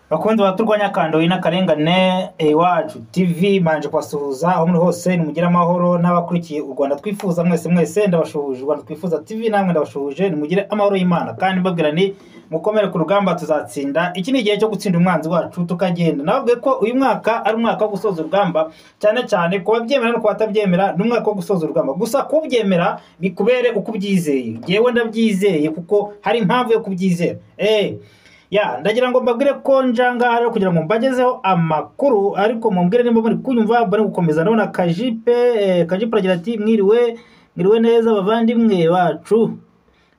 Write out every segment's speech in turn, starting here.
Bakunzi baturwanya Kandoyi n'akarengane Iwacu TV, manje kwasuhuza aho muri hose, nimugire amahoro. N'abakurikiye u Rwanda Twifuza mwese mwese ndabashuhuje. U Rwanda Twifuza TV namwe ndabashuhuje, nimugire amahoro y'Imana, kandi mbabwira ni mukomere ku rugamba, tuzatsinda. Iki ni igihe cyo gutsinda umwanzi wacu tukagenda. Nababwiye ko uyu mwaka ari umwaka wo gusoza urugamba, cyane cyane ku babyemera no ku batabyemera, ni umwaka wo gusoza urugamba. Gusa kubyemera bikubere uko ubyizeye. Yewe ndabyizeye kuko hari impamvu yo kubyizera. Ya, ndagira ngo mbabwire ko njanga rero kugira ngo mbagezeho amakuru, ariko mumbwire nimba muri kunyumva bari gukomeza. Ndabona Kajipe, Kajipe aragira ati mwiriwe, mwiriwe neza bavandimwe bacu.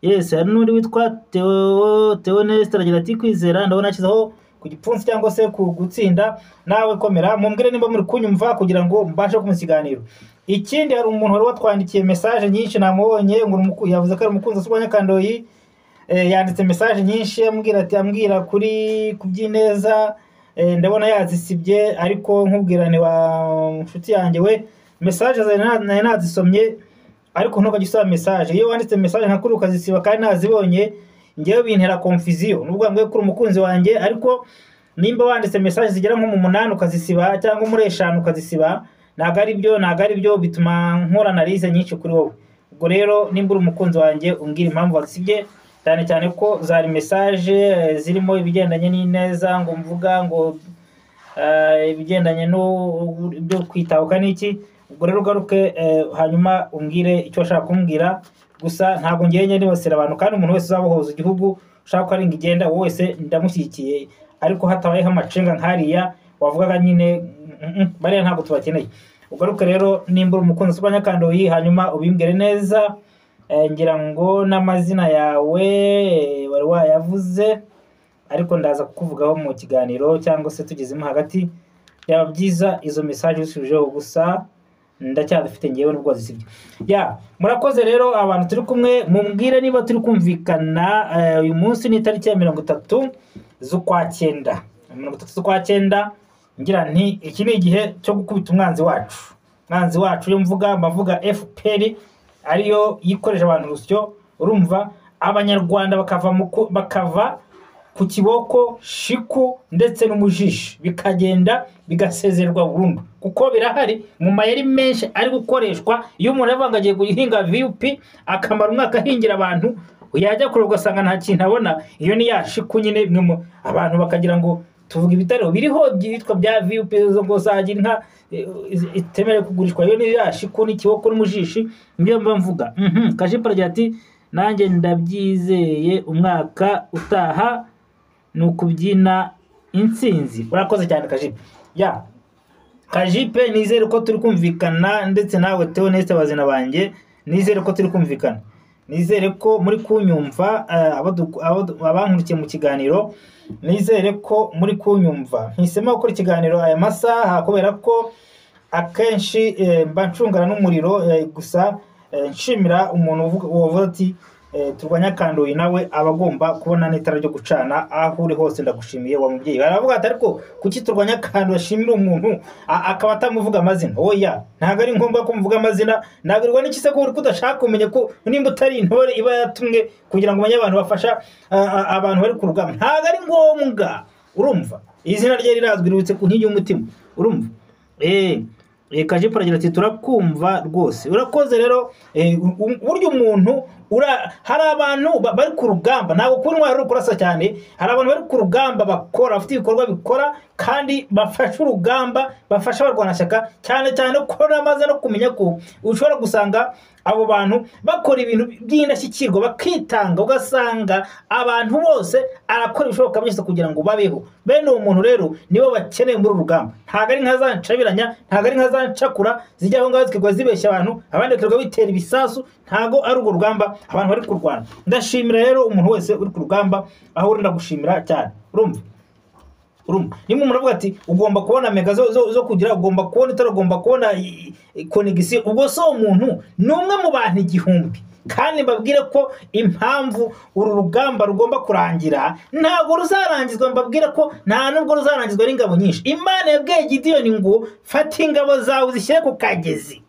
Yes, hari n'undi witwa Theo, Theo Nest aragira ati kwizera, ndabona ashyizeho ku gipfunsi cyangwa se ku gutsinda. Nawe komera, mumbwire nimba muri kunyumva kugira ngo mbashe kumva ikiganiro. Ikindi, hari umuntu wari watwandikiye message nyinshi, namubonye ngo yavuze ko ari umukunzi wa Kandoyi. Yanditse message nyinshi ambwira ati, ambwira kuri kubyineza, ndabona yazisibye, ariko nkubwira ni wa nshuti yanjye we, message nari nazisomye, ariko ntukajye usaba message. Iyo wanditse message nka kuri ukazisiba kandi nazibonye, ngewe bintera confusion. Nubwo ngo kuri umukunzi wanjye, ariko nimba wanditse message zigera nko mu 8 ukazisiba cyangwa muri 5 ukazisiba, ntago ari byo, ntago ari byo, bituma nkora analyse nyinshi kuri wowe. Ubwo rero nimba uri umukunzi wanjye umbwira impamvu wazisibye, cyane cyane ko zari message zirimo ibigendanye n'ineza, ngo mvuga ngo ibigendanye no byo kwitahuka n'iki. Ubwo rero ugaruke hanyuma umbwire icyo washaka kumbwira. Gusa ntabwo ngiye nibasira abantu, kandi umuntu wese uzabohoza igihugu ushaka ko aringa igenda wese ndamushyigikiye, ariko hatabayeho amacenga nkariya wavugaga nyine, bariya ntabwo tubakeneye. Ugaruke rero nimba uri umukunzi wa Kandoyi, hanyuma ubimbwire neza. Ngira ngo n'amazina yawe wari wayavuze, ariko ndaza kukuvugaho mu kiganiro cyangwa se tugezemo hagati. Byaba byiza izo message usubijeho, gusa ndacyadufite ngewe nubwo wazisibye. Ya, murakoze rero abantu turi kumwe, mumbwire niba turi kumvikana. Uyu munsi ni itariki ya 30 z'ukwa 9, 30 z'ukwa 9. Ngira nti iki ni igihe cyo gukubita umwanzi wacu. Umwanzi wacu yo mvuga, mbavuga FPR ariyo yikoreje abantu rusyo, urumva abanyarwanda bakava ku kiboko shiku ndetse n'umujishi, bikagenda bigasezererwa burundu, kuko birahari mu mayeri menshi ari gukoreshwa. Iyo umuntu avuga agiye guhinga VUP akamara umwaka ahingira abantu, yajya kure ugasanga nta kintu abona, iyo ni ya shiku nyine. Abantu bakagira ngo tuvuga ibitaro biriho byitwa bya VUP zo ngo zagira inka itemerewe kugurishwa, iyo ni ya shiku n'ikiboko n'umujishi, nibyo mba mvuga. Kajipe aragira ati nanjye ndabyizeye umwaka utaha ni ukubyina intsinzi. Urakoze cyane Kajipe. Ya Kajipe, nizere ko turi kumvikana, ndetse nawe Theo Neste bazina banjye, nizere ko turi kumvikana, nizere ko muri kunyumva, abankurikiye mu kiganiro, nizere ko muri kunyumva. Mpisemo gukora ikiganiro aya masaha kubera ko Akenshi mba ncungana n'umuriro, gusa nshimira umuntu wavuze ati turwanya kandoyi, nawe aba agomba kubona n'itara ryo gucana aho uri hose. Ndagushimiye wa mubyeyi. Baravuga ati ariko kuki turwanya kandoyi ashimira umuntu akaba atamuvuga amazina? Oya, ntabwo ari ngombwa ko muvuga amazina. Nabwirwa n'iki se ko uri kudashaka kumenya ko nimba utari intore iba yatumwe kugira ngo umenye abantu bafasha abantu bari ku rugamba? Ntabwo ari ngombwa. Urumva izina rye rirazwi, ribitse ku nkingi y'umutima. Urumva Kajipo aragira ati turakumva rwose, urakoze. Rero burya umuntu hari abantu bari ku rugamba, ntabwo kuba intwari ari ukurasa cyane. Hari abantu bari ku rugamba bakora, bafite ibikorwa bikora kandi bafasha urugamba, bafasha abarwanashyaka cyane cyane ko namaze no kumenya ko ushobora gusanga abo bantu bakora ibintu by'indashyikirwa, bakitanga, ugasanga abantu bose arakora ibishoboka byose kugira ngo babeho. Bene uwo muntu rero nibo bakeneye muri uru rugamba. Ntabwo ari nka za ncabiranya, ntabwo ari nka za ncakura zijya aho ngaho zikirwa zibeshya abantu, abandi bakirirwa bitera ibisasu. Ntabwo ari urwo rugamba abantu bari kurwana. Ndashimira rero umuntu wese uri ku rugamba aho uri, ndagushimira cyane. Urumva, niba umuntu avuga ati ugomba kubona mega zo kugira, ugomba kubona itara, ugomba kubona connexion, ubwo si uwo muntu ni umwe mu bantu 1000. Kandi mbabwire ko impamvu uru rugamba rugomba kurangira, ntabwo ruzarangizwa, mbabwire ko nta nubwo ruzarangizwa n'ingabo nyinshi. Imana yabwiye Gidiyoni ngo fata ingabo zawe uzishyire ku kagezi.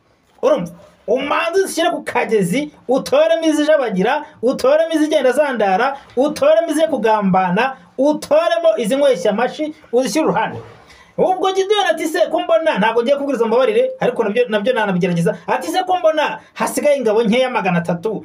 Urumva, umanze uzishyire ku kagezi, utoremo izijabagira, utoremo izigenda zandara, utoremo izijya kugambana, utoremo izinyweshya amashi, uzishyire uruhande. Ubwo Gidiyoni ati se ko mbona, ntabwo ngiye kubwiriza mbabarire, ariko nabyo nanabigerageza. Ati se ko mbona hasigaye ingabo nkeya 300,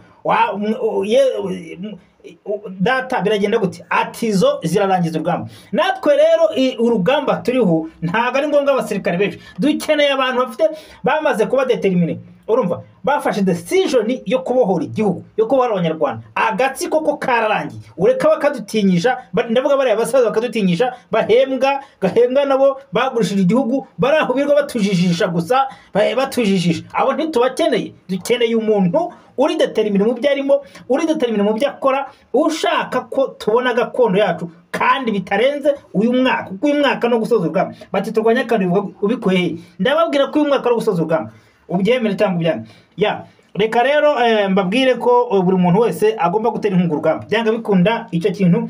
data biragenda gute? Ati zo zirarangiza urugamba. Natwe rero urugamba turiho ntabwo ari ngombwa abasirikare benshi, dukeneye abantu bafite bamaze kuba determine. Urumva, bafashe decision yo kubohora igihugu, yo kubohora abanyarwanda. Agatsiko ko kararangiye, ureka bakadutinyisha, ndavuga bariya basaza bakadutinyisha, bahembwa gahembwa nabo bagurishije igihugu, baraho birirwa batujijisha gusa, batujijisha. Abo ntitubakeneye. Dukeneye umuntu uri determine mu byo arimo, uri determine mu byo akora, ushaka ko tubona gakondo yacu kandi bitarenze uyu mwaka, kuko uyu mwaka no gusoza urugamba. Bati turwanya kandi ubikuye he? Ndababwira ko uyu mwaka ari gusoza urugamba, ubyemere cyangwa ubyange. Ya reka rero mbabwire ko buri muntu wese agomba gutera inkunga urugamba, byanga bikunda. Icyo kintu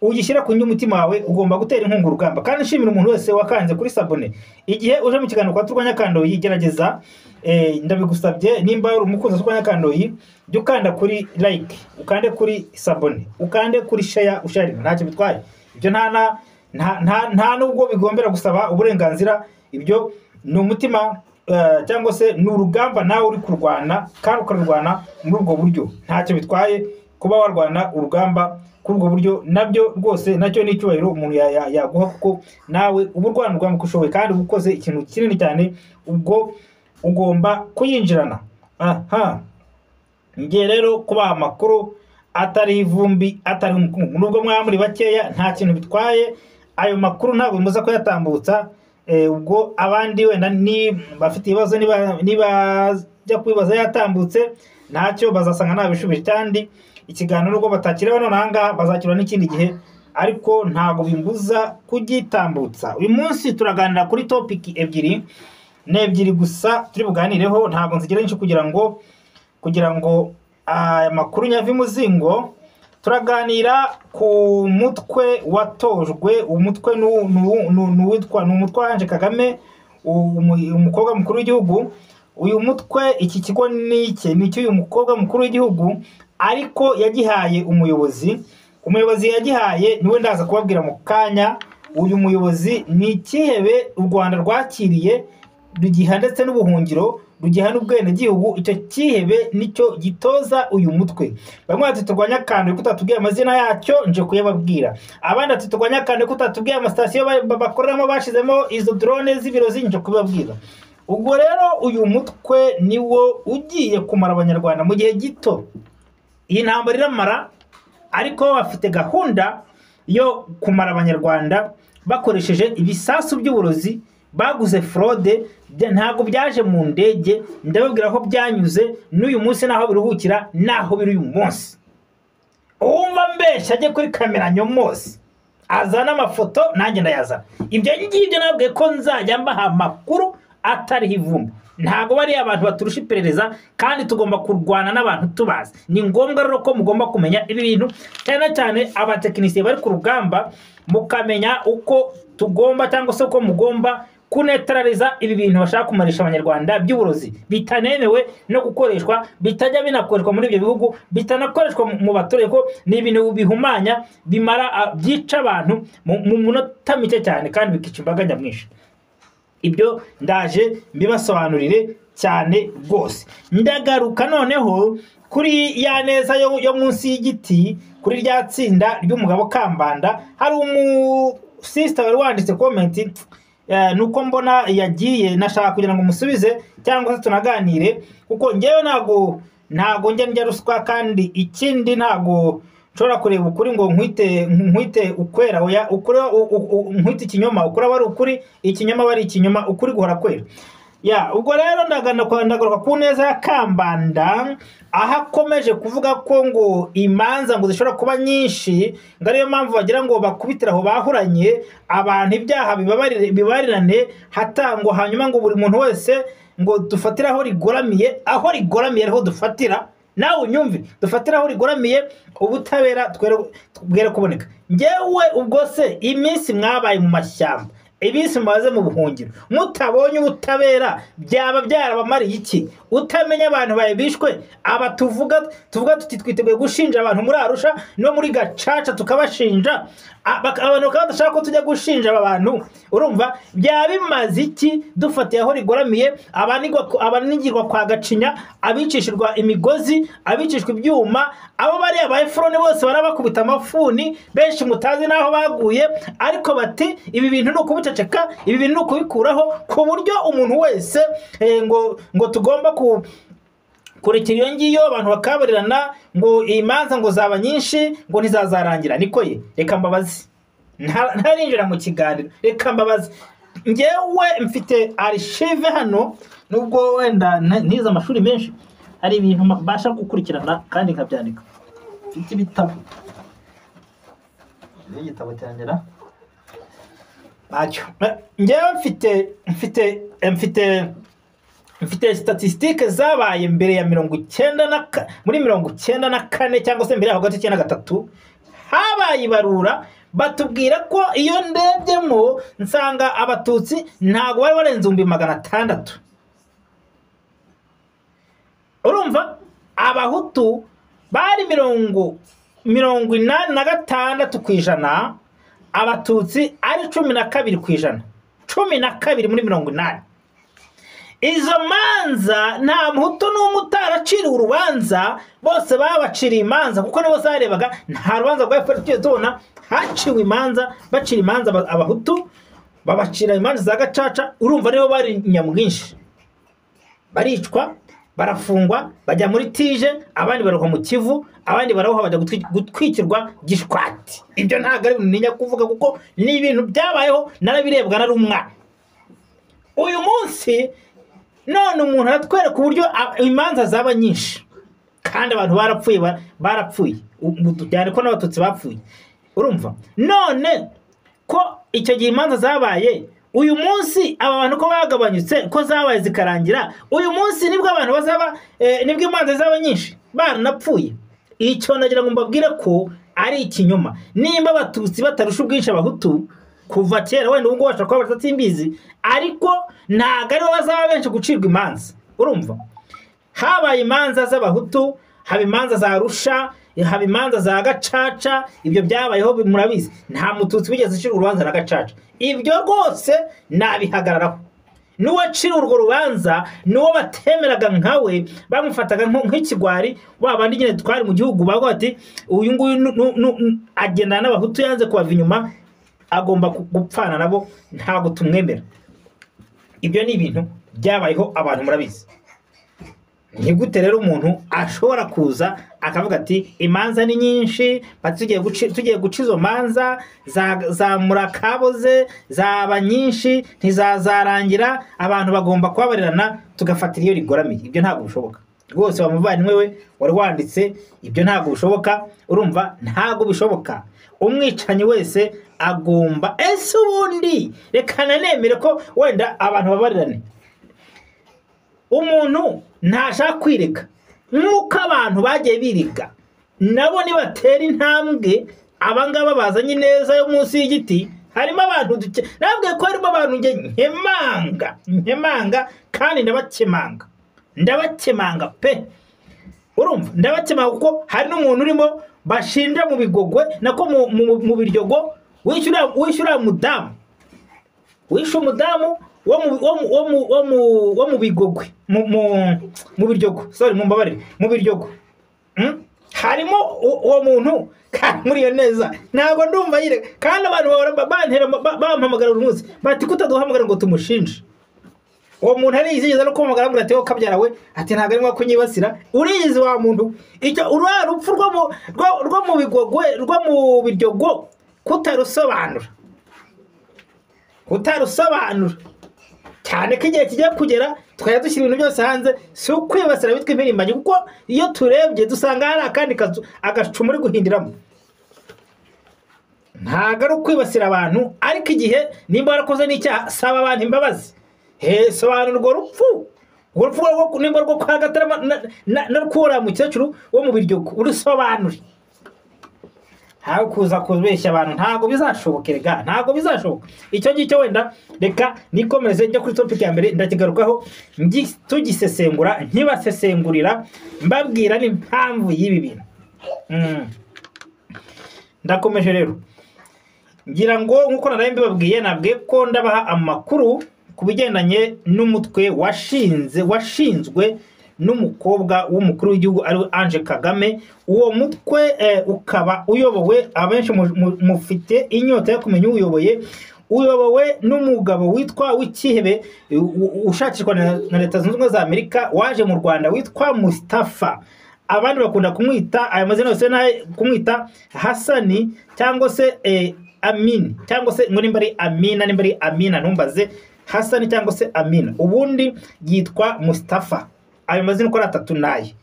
ugishyira ku umutima wawe, ugomba gutera inkunga urugamba. Kandi nshimira umuntu wese wakanze kuri s'abonner. Igihe uje mu kiganiro kwa Turwanya Kandoyi, gerageza, ndabigusabye, nimba uri umukunzi wa Turwanya Kandoyi, jya ukanda kuri like, ukande kuri s'abonner, ukande kuri share, usharinga, ntacyo bitwaye ibyo. Nta nubwo bigombera gusaba uburenganzira. Ibyo ni umutima cyangwa se ni urugamba nawe uri kurwana, kandi ukarurwana muri ubwo buryo. Ntacyo bitwaye kuba warwana urugamba kuri ubwo buryo, nabyo rwose nacyo ni icyubahiro umuntu yaguha, kuko nawe uba urwana urugamba uko ushoboye kandi uba ukoze ikintu kinini cyane, ubwo ugomba kuyinjirana. Aha ngiye rero kubaha amakuru atari ivumbi, atari umukungu, nubwo mwaba muri bakeya nta kintu bitwaye. Ayo makuru ntabwo bimuza kuyatambutsa. Ubwo abandi wenda ni bafite ibibazo, niba kubibaza yatambutse ntacyo, bazasanga ntabishubije. Kandi ikiganiro nubwo batakireba none aha ngaha, bazakireba n'ikindi gihe, ariko ntabwo bimbuza kugitambutsa. Uyu munsi turaganira kuri topic ebyiri, ni ebyiri gusa turi buganireho, ntabwo nzigira nyinshi kugira ngo aya makuru nyava imuzingo. Turaganira ku mutwe watojwe. Umutwe ni uwitwa ni umutwe wa Ange Kagame, umukobwa mukuru w'igihugu. Uyu mutwe, iki kigo ni iki? Ni icy'uyu mukobwa mukuru w'igihugu, ariko yagihaye umuyobozi. Umuyobozi yagihaye niwe ndaza kubabwira mu kanya. Uyu muyobozi ni ikihebe u Rwanda rwakiriye, rugiha ndetse n'ubuhungiro, rugiha n'ubwenegihugu. Icyo cyihebe nicyo gitoza uyu mutwe. Bamwe bati turwanya akantu ko utatubwiye amazina yacyo, nje kuyababwira. Abandi ati turwanya akantu ko utatubwiye amasitasiyo bakoreramo, bashizemo izo drone z'ibirozi, nje kubabwira. Ubwo rero uyu mutwe niwo ugiye kumara abanyarwanda mu gihe gito. Iyi ntambara iramara, ariko bafite gahunda yo kumara abanyarwanda bakoresheje ibisasu by'uburozi baguze fraude. Ntabwo byaje mu ndege, ndababwira ko byanyuze n'uyu munsi n'aho biruhukira n'aho biri uyu munsi. Uwumva mbeshya ajye kuri kamera nyomozi azana amafoto, nanjye ndayazana. Ibyo ngibyo nabwiye ko nzajya mbaha amakuru. atariho ivumbi. Ntabwo bari abantu baturusha iperereza, kandi tugomba kurwana n'abantu tubazi. Ni ngombwa rero ko mugomba kumenya ibi bintu, cyane cyane abatekinisiye bari ku rugamba, mukamenya uko tugomba cyangwa se uko mugomba kunetraliza ibi bintu bashaka kumarisha abanyarwanda by'uburozi bitanemewe no gukoreshwa, bitajya binakoreshwa muri ibyo bihugu, bitanakoreshwa mu baturage, ko ni ibintu bihumanya, bimara, byica abantu mu munota mike cyane kandi bikica imbaga nyamwinshi. Ibyo ndaje mbibasobanurire cyane rwose. Ndagaruka noneho kuri ya neza yo munsi y'igiti, kuri rya tsinda ry'umugabo Kambanda. Hari umusista wari wanditse comment, nuko mbona yagiye, nashaka kugira ngo musubize cyangwa se tunaganire, kuko ngewe ntago njya ndya ruswa, kandi ikindi ntago nshobora kureba ukuri ngo nkwite ukwera, oya, ukuri nkwite ikinyoma, ukuri aba ari ukuri, ikinyoma aba ari ikinyoma, ukuri guhora kwera. Ya, ubwo rero ndagaruka ku neza ya Kambanda, aho akomeje kuvuga ko ngo imanza ngo zishobora kuba nyinshi, ngo ariyo mpamvu bagira ngo bakubitire aho bahuranye abantu ibyaha bibarirane hatangwa, hanyuma ngo buri muntu wese ngo dufatire aho rigoramiye, aho rigoramiye ariho dufatira. Nawe unyumve, dufatire aho rigoramiye, ubutabera twere kuboneka. Njyewe ubwo se iminsi mwabaye mu mashyamba, iminsi mumaze mu buhungiro, mutabonye ubutabera, byaba byarabamariye iki? Utamenya abantu bayibishwe, aba tuvuga tuti twiteguye gushinja abantu muri Arusha no muri Gacaca tukabashinja, abantu bakaba badashaka ko tujya gushinja aba bantu. Urumva byaba bimaze iki dufatiye aho rigoramiye, abanigirwa kwa Gacinya, abicishirwa imigozi, abicishwa ibyuma, abo bari aba Efroni bose barabakubita amafuni, benshi mutazi naho baguye, ariko bati ibi bintu ni ukubiceceka, ibi bintu ni ukubikuraho, ku buryo umuntu wese ngo tugomba kurekera iyo ngiyo, abantu bakabarirana ngo imanza ngo zaba nyinshi ngo ntizazarangira. Niko ye, reka mbabazi, ntarinjira mu kiganiro, reka mbabazi. Ngewe mfite archive hano, nubwo wenda ntize amashuri menshi, hari ibintu mbasha gukurikirana kandi nkabyandika. Mfite ibitabo, igitabo cyanjye ntacyo. Ngewe mfite statistique zabaye mbere ya muri 94 cyangwa se mbere yaho gato 93, habaye ibarura, batubwira ko iyo ndebyemo nsanga abatutsi ntago bari barenze 600,000. Urumva abahutu bari 86%, abatutsi ari 12%, 12 muri 80. Izo manza nta muhutu n'umwe utaraciriwe urubanza, bose babaciriye imanza, kuko nibo zarebaga nta rubanza rwa FPR tugiye tubona. Haciwe imanza, bacira imanza abahutu, babacira imanza za Gacaca. Urumva nibo bari nyamwinshi, baricwa, barafungwa, bajya muri tije, abandi baroha mu Kivu, abandi baroha bajya gutwikirwa Gishwati. Ibyo ntabwo ari ibintu ntinya kuvuga, kuko ni ibintu byabayeho, narabirebwa nari umwana. Uyu munsi none umuntu aratwereka uburyo imanza zaba nyinshi, kandi abantu barapfuye, barapfuye cyane ko n'abatutsi bapfuye. Urumva none ko icyo gihe imanza zabaye, uyu munsi aba bantu ko bagabanyutse, ko zabaye zikarangira, uyu munsi nibwo abantu bazaba, nibwo imanza zaba nyinshi baranapfuye. Icyo nagira ngo mbabwire ko ari ikinyoma. Nimba abatutsi batarusha ubwinshi abahutu kuva kera, wenda ubwo bashobora kuba batatimbizi, ariko ntago aribo bazaba benshi gucirwa imanza. Urumva habaye imanza z'abahutu, haba imanza za Arusha, haba imanza za Gacaca, ibyo byabayeho murabizi. Nta mututsi wigeze ucirwa urubanza na Gacaca, ibyo rwose nabihagararaho. N'uwacira urwo rubanza n'uwo batemeraga nkawe, bamufataga nk'ikigwari, wa bandi nyine twari mu gihugu bavuga bati uyu nguyu agendana n'abahutu yanze kubava inyuma, agomba gupfana nabo, ntabwo tumwemera. Ibyo ni ibintu byabayeho, abantu murabizi. Ni gute rero umuntu ashobora kuza akavuga ati imanza ni nyinshi, tugiye guca izo manza za murakaboze zaba nyinshi ntizazarangira, abantu bagomba kubabarirana tugafatira iyo rigoramiye. Ibyo ntabwo bishoboka rwose. Wa muvandimwe we wari wanditse, ibyo ntabwo bishoboka. Urumva ntabwo bishoboka. Umwicanyi wese agomba, ese ubundi reka nanemere ko wenda abantu babarirane, Umuntu ntashaka kwirega nk'uko abantu bagiye biriga, nabo nibatera intambwe. Abangaba bazanye ineza yo munsi y'igiti, harimo abantu duke nabwiye ko harimo abantu njye nkemanga kandi ndabakemanga pe. Urumva, ndabakemanga kuko hari n'umuntu urimo bashinja mu Bigogwe, nako mu Biryogo, wishyura mudamu, wishe umudamu wo mu Bigogwe, mu Biryogo, sorry, mumbabarire, mu Biryogo. Harimo uwo muntu kandi muri iyo neza ntabwo ndumva yirega, kandi abantu bahora bantera, bampamagara buri munsi bati kutaduhamagara ngo tumushinje. Uwo muntu ariyizigeza no kumpamagara, ambwira ati: "Wowe kabyara we," ati: "Ntabwo arimo kunyibasira." Uriyizi wa muntu, icyo uriya rupfu rwo mu Bigogwe, rwo mu Biryogo, kutarusobanura, cyane ko igihe kigiye kugera tukajya dushyira ibintu byose hanze. Si ukwibasira bitwa impirimbanyi, kuko iyo turebye dusanga hari akandi kazu agacumu uri guhindiramo. Ntabwo ari ukwibasira abantu, ariko igihe nimba warakoze n'icyaha, saba abantu imbabazi, he sobanura urwo rupfu, nimba rwo kwa Gatarama na rw'uriya mukecuru wo mu Biryogo, urusobanure. Ntabwo kuza kubeshya abantu, ntabwo bizashoboka erega, ntabwo bizashoboka icyo ngicyo. Wenda reka nikomereze njya kuri topic ya mbere, ndakigarukaho tugisesengura, nkibasesengurira, mbabwira n'impamvu y'ibi bintu. Ndakomeje rero. Ngira ngo nk'uko naraye mbibabwiye, nabwiye ko ndabaha amakuru ku bigendanye n'umutwe washinzwe n'umukobwa w'umukuru w'igihugu, ariwe Ange Kagame. Uwo mutwe ukaba uyobowe, abenshi mufite inyota yo kumenya uwuyoboye, uyobowe n'umugabo witwa w'ikihebe ushakishwa na Leta Zunze Ubumwe za Amerika, waje mu Rwanda, witwa Mustafa. Abandi bakunda kumwita aya mazina yose, nayo kumwita Hasani cyangwa se Amin, cyangwa se ngo nimba ari Amina, nimba ari Amina, ntumbaze, Hasani cyangwa se Amina. Ubundi yitwa Mustafa. Ayo mazina uko ari atatu naye: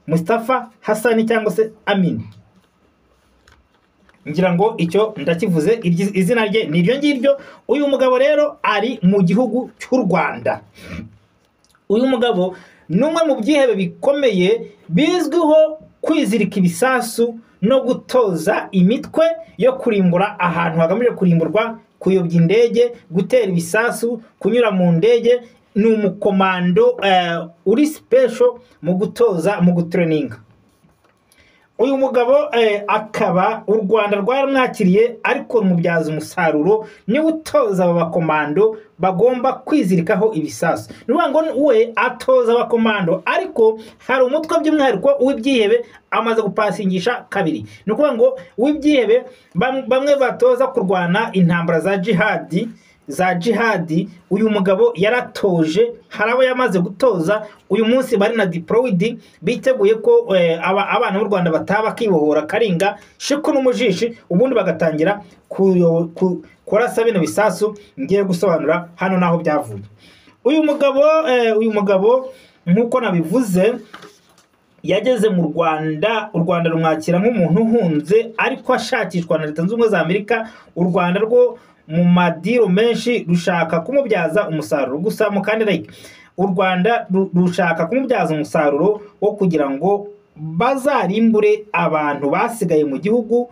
Mustafa, Hasani cyangwa se Amin. Ngira ngo icyo ndakivuze, izina rye ni iryo ngiryo. Uyu mugabo rero ari mu gihugu cy'u Rwanda. Uyu mugabo ni umwe mu byihebe bikomeye bizwiho kwizirika ibisasu no gutoza imitwe yo kurimbura ahantu hagamije kurimburwa, kuyobya indege, gutera ibisasu, kunyura mu ndege. Ni umukomando uri special mu gutoza, mu gutraininga. Uyu mugabo akaba u Rwanda rwaramwakiriye, ariko rumubyaza umusaruro. Niwe utoza aba bakomando bagomba kwizirikaho ibisasu. Ni ukuvuga ngo we atoza abakomando, ariko hari umutwe by'umwihariko w'ibyihebe amaze gupasingisha kabiri. Ni ukuvuga ngo w'ibyihebe bamwe batoza kurwana intambara za jihadi. Uyu mugabo yaratoje, hari abo yamaze gutoza, uyu munsi bari na deployed, biteguye ko abana b'u Rwanda bataha bakibohora karinga shiku n'umujishi, ubundi bagatangira kurasa bino bisasu ngiye gusobanura hano naho byavuye. Uyu mugabo nk'uko nabivuze yageze mu Rwanda, u Rwanda rumwakira nk'umuntu uhunze ariko ashakishwa na Leta Zunze Ubumwe za Amerika. U Rwanda rwo mu madiro menshi rushaka kumubyaza umusaruro. Gusa mu kandi like u Rwanda rushaka kumubyaza umusaruro wo kugira ngo bazarimbure abantu basigaye mu gihugu.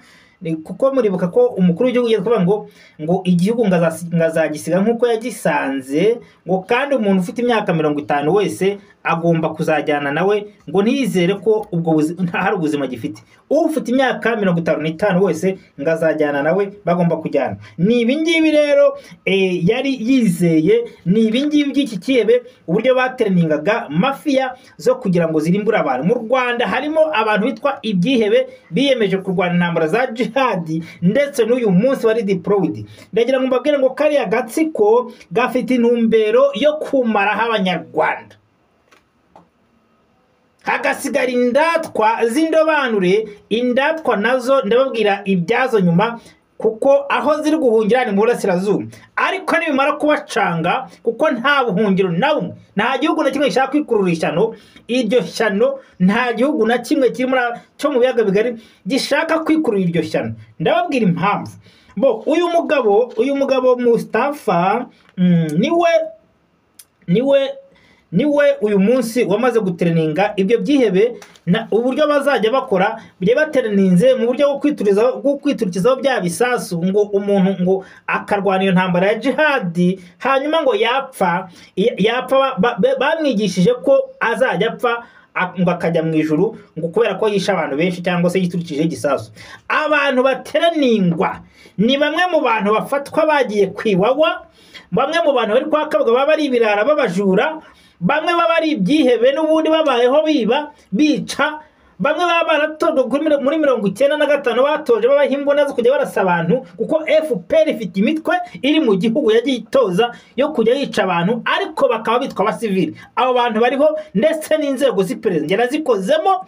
Kuko muribuka ko umukuru w'igihugu yigeze kuvuga ngo igihugu ngazagisiga nk'uko yagisanze, ngo kandi umuntu ufite imyaka 50 wese agomba kuzajyana nawe, ngo ntiyizere ko ubwo hari ubuzima gifite. Ufite imyaka 55 wese ngo azajyana nawe, bagomba kujyana. Ni ibi ngibi rero yari yizeye, ni ibi ngibi by'iki kihebe, uburyo batrainingaga mafiya zo kugira ngo zirimbure abantu. Mu Rwanda harimo abantu bitwa ibyihebe biyemeje kurwana intambara za jihadi, ndetse n'uyu munsi bari deployed. Ndagira ngo mbabwire ngo kariya gatsiko gafite intumbero yo kumaraho Abanyarwanda, hagasigara indatwa z'indobanure. Indatwa nazo ndababwira ibyazo nyuma, kuko aho ziri guhungira ni mu burasirazuba, ariko nibimara kubacanga, kuko nta buhungiro na bumwe, nta gihugu na kimwe gishaka kwikurura ishyano. Iryo shyano nta gihugu na kimwe kiri muri cyo mu biyaga bigari gishaka kwikurura iryo shyano. Ndababwira impamvu. Bo uyu mugabo Mustafa, niwe Niwe uyu munsi wamaze gutereninga ibyo byihebe na uburyo bazajya bakora bye batereninze mu buryo bwo kwiturikizaho bya bisasu, ngo umuntu ngo akarwana iyo ntambara ya jihadi, hanyuma ngo yapfa bamwigishije ko azajya apfa ngo akajya mu ijuru, ngo kubera ko yishe abantu benshi cyangwa se yiturikije igisasu. Abantu bateraningwa ni bamwe mu bantu bafatwa bagiye kwiwawa, bamwe mu bantu bari kwa Kabuga baba ari ibirara babajura, bamwe baba ari ibyihebe n'ubundi babayeho biba bica, bamwe baba baratojwe muri 95 batoje babaha imbunda zo kujya barasa abantu, kuko FPR ifite imitwe iri mu gihugu yagiye itoza yo kujya yica abantu, ariko bakaba bitwa abasivili. Abo bantu bariho ndetse n'inzego z'iperereza njye nazikozemo,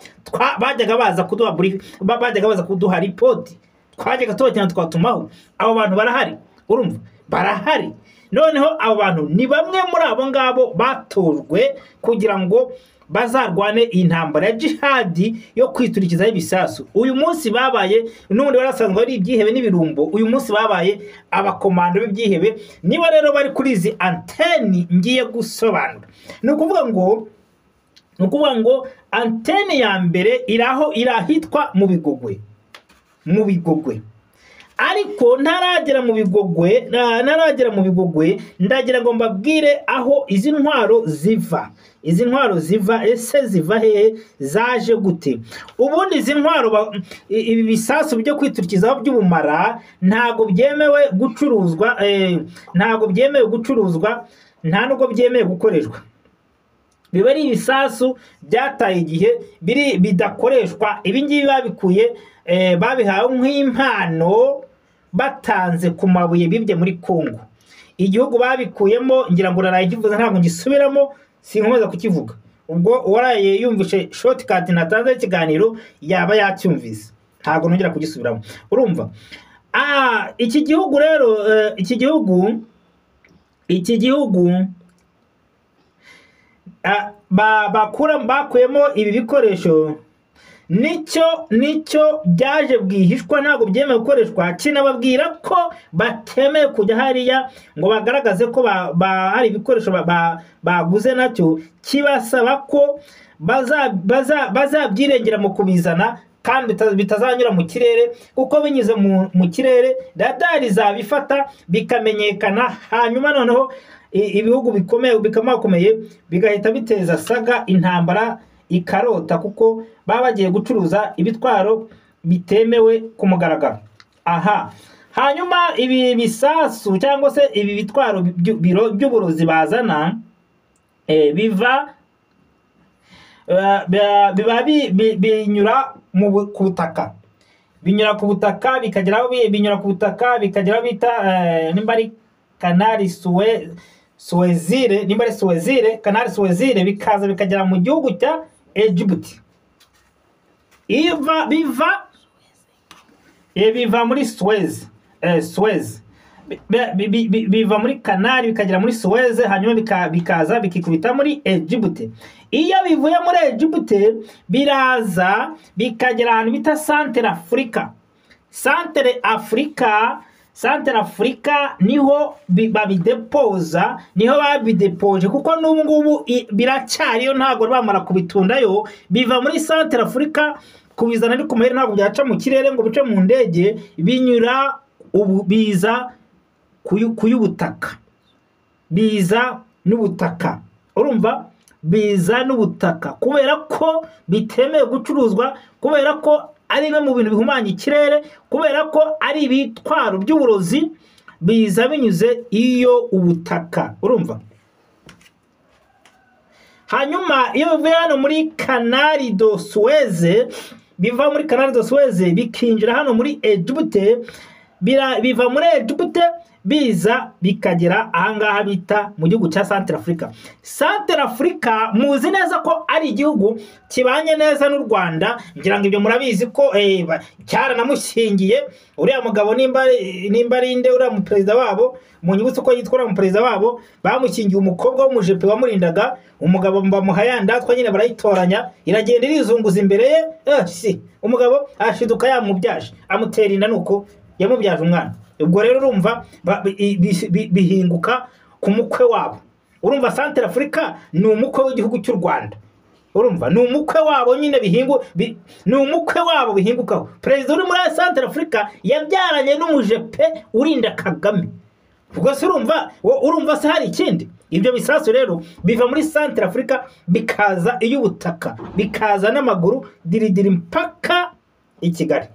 bajyaga baza kuduha brief, bajyaga baza kuduha ripoti, twajyaga tubakina twatumaho. Abo bantu barahari, urumva barahari. Noneho abo bantu ni bamwe muri abo ngabo batojwe kugira ngo bazarwane intambara ya jihadi yo kwiturikizaho ibisasu. Uyu munsi babaye n'ubundi barasanzwe ari ibyihebe n'ibirumbo, uyu munsi babaye abakomando b'ibyihebe. Niba rero bari kuri izi anteni ngiye gusobanura, ni ukuvuga ngo anteni ya mbere iraho irahitwa mu Bigogwe, mu Bigogwe. Ariko ntaragera mu Bigogwe, ndagira ngo mbabwire aho izi ntwaro ziva. Izi ntwaro ziva, ese ziva hehe, zaje gute? Ubundi izi ntwaro, ibi bisasu byo kwiturikizaho by'ubumara ntago byemewe gucuruzwa, ntago byemewe gucuruzwa, nta nubwo byemewe gukoreshwa. Biba ari ibisasu byataye igihe, biri bidakoreshwa. Ibi ngibi babikuye, babihawe nk'impano batanze ku mabuye bibye muri Kongo. Igihugu babikuyemo ngira ngo naraye kivuze, ntabwo ngisubiramo, sinkomeza kukivuga. Ubwo uwaraye yumvishe shortcut natanze ikiganiro yaba yacyumvise, ntabwo nongera kugisubiramo. Urumva iki gihugu rero, iki gihugu bakuyemo ibi bikoresho, nicyo byaje bwihishwa, ntabwo byemewe gukoreshwa. Kinababwira ko batemeye kujya hariya ngo bagaragaze ko hari ibikoresho baguze, nacyo kibasaba ko bazabyirengera mu kubizana, kandi bitazanyura mu kirere, kuko binyuze mu kirere radari zabifata bikamenyekana, hanyuma noneho ibihugu bikomeye bikamakomeye bigahita biteza saga, intambara ikarota, kuko baba bagiye gucuruza ibitwaro bitemewe ku mugaragaro. Aha hanyuma ibi bisasu cyangwa se ibi bitwaro by'uburozi bazana, biva binyura ku butaka, binyura ku butaka bikagera binyura ku butaka bikagera bita nimba ari Kanali Suezire, nimba ari Suezire, Kanali Suezire, bikaza bikagera mu gihugu cya Egypt. Biva muri Suez, Suez biva muri Kanali bikagera muri Suez, hanyuma bikaza bikikubita muri Egypt. Iyo bivuye muri Egypt biraza bikagera ahantu bita Centre Africa. Centre Africa niho babidepoza, niho babidepoje, kuko n'ubu ngubu biracyariyo, ntabwo bamara kubitundayo. Biva muri Centre Africa kubizana ariko mahera ntabwo byaca mu kirere ngo bice mu ndege, binyura ubu biza kuyubutaka, biza n'ubutaka. Urumva biza n'ubutaka kubera ko bitemewe gucuruzwa, kubera ko ari bimwe mu bintu bihumanya ikirere, kubera ko ari ibitwaro by'uburozi, biza binyuze iyo ubutaka. Urumva hanyuma iyo bivuye hano muri Canal de Suez, biva muri Canal de Suez bikinjira hano muri Egypt, biva muri Egypt biza bikagera ahangaha bita mu gihugu cya Centre Africa. Centre Africa muzi neza ko ari igihugu kibanye neza n'u Rwanda, ngira ngo ibyo murabizi ko cyaranamushingiye uriya mugabo, nimba ari inde uriya mu perezida wabo, munyibutse ko yitwa mu perezida wabo, bamushingiye umukobwa w'umujepe wamurindaga, umugabo bamuha yandatwa nyine barayitoranya, iragenda irizunguza imbere ye, si umugabo ashiduka yamubyaje, amutera inda nuko yamubyaje umwana. Ubwo rero urumva bihinguka ku mukwe wabo. Urumva Centre Africa ni umukwe w'igihugu cy'u Rwanda. Urumva ni umukwe wabo nyine ni umukwe wabo bihingukaho. Perezida uri muri Centre Africa yabyaranye n'umujepe urinda Kagame. Ubwo se urumva se hari ikindi? Ibyo bisasu rero biva muri Centre Africa bikaza iy'ubutaka, bikaza n'amaguru diridiri mpaka i Kigali.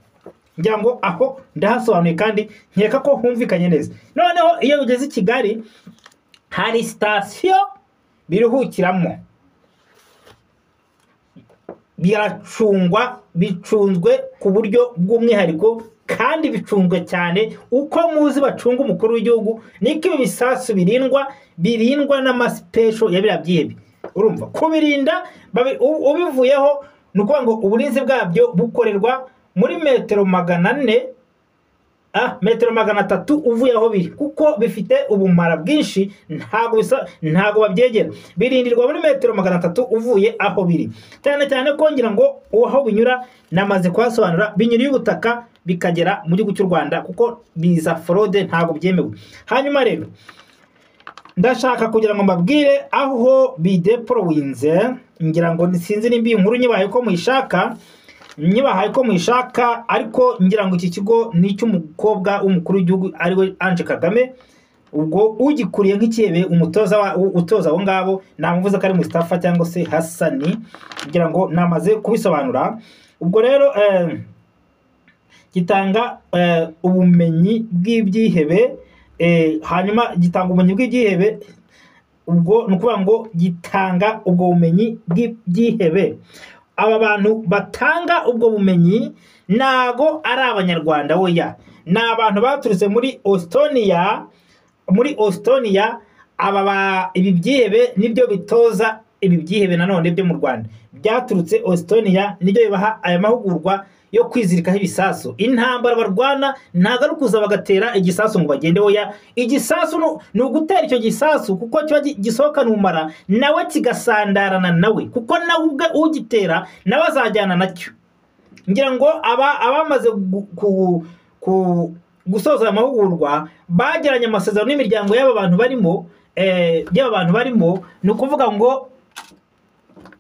Ngira ngo aho ndahasobanuye kandi nkeka ko humvikanye neza. Noneho iyo bigeze i Kigali hari sitasiyo biruhukiramo, biracungwa, bicunzwe ku buryo bw'umwihariko kandi bicunzwe cyane uko muzi bacunga umukuru w'igihugu, niko ibi bisasu birindwa n'amasipesho ya biriya byihebe. Urumva kubirinda ubivuyeho ni ukuvuga ngo uburinzi bwabyo bukorerwa muri metero 400, metero 300 uvuye aho biri, kuko bifite ubumara bwinshi, ntago babyegera. Birindirwa muri metero 300 uvuye aho biri, cyane cyane ko ngira ngo aho binyura namaze kuhasobanura, binyura ubutaka bikagera mu gihugu cy'u Rwanda, kuko biza fraude ntago byemewe. Hanyuma rero ndashaka kugira ngo mbabwire aho bideprowinze, ngira ngo sinzi nimba iyi nkuru nyibahaye ko muyishaka, ariko ngira ngo iki kigo ni icy'umukobwa w'umukuru w'igihugu ariwe Ange Kagame. Ubwo ugikuriye nk'ikihebe umutoza utoza abo ngabo namuvuze ko ari Mustafa cyangwa se Hassani, ngira ngo namaze kubisobanura. Ubwo rero gitanga ubumenyi bw'ibyihebe, hanyuma gitanga ubumenyi bw'ibyihebe. Ubwo ni ukuvuga ngo gitanga ubwo bumenyi bw'ibyihebe. Aba bantu batanga ubwo bumenyi ntago ari abanyarwanda, oya, ni abantu baturutse muri Estonia. Muri Estonia aba ibi byihebe nibyo bitoza ibi byihebe nanone byo mu Rwanda byaturutse Estonia, nibyo bibaha aya mahugurwa yo kwizirikaho ibisasu. Intambara barwana ntago ari ukuza bagatera igisasu ngo bagende, oya. Igisasu ni ugutera icyo gisasu kuko kiba gisohokana ubumara, nawe kigasandarana nawe, kuko nawe ubwe ugitera nawe azajyana nacyo. Ngira ngo abamaze gusoza amahugurwa bagiranye amasezerano n'imiryango y'aba bantu barimo, ni ukuvuga ngo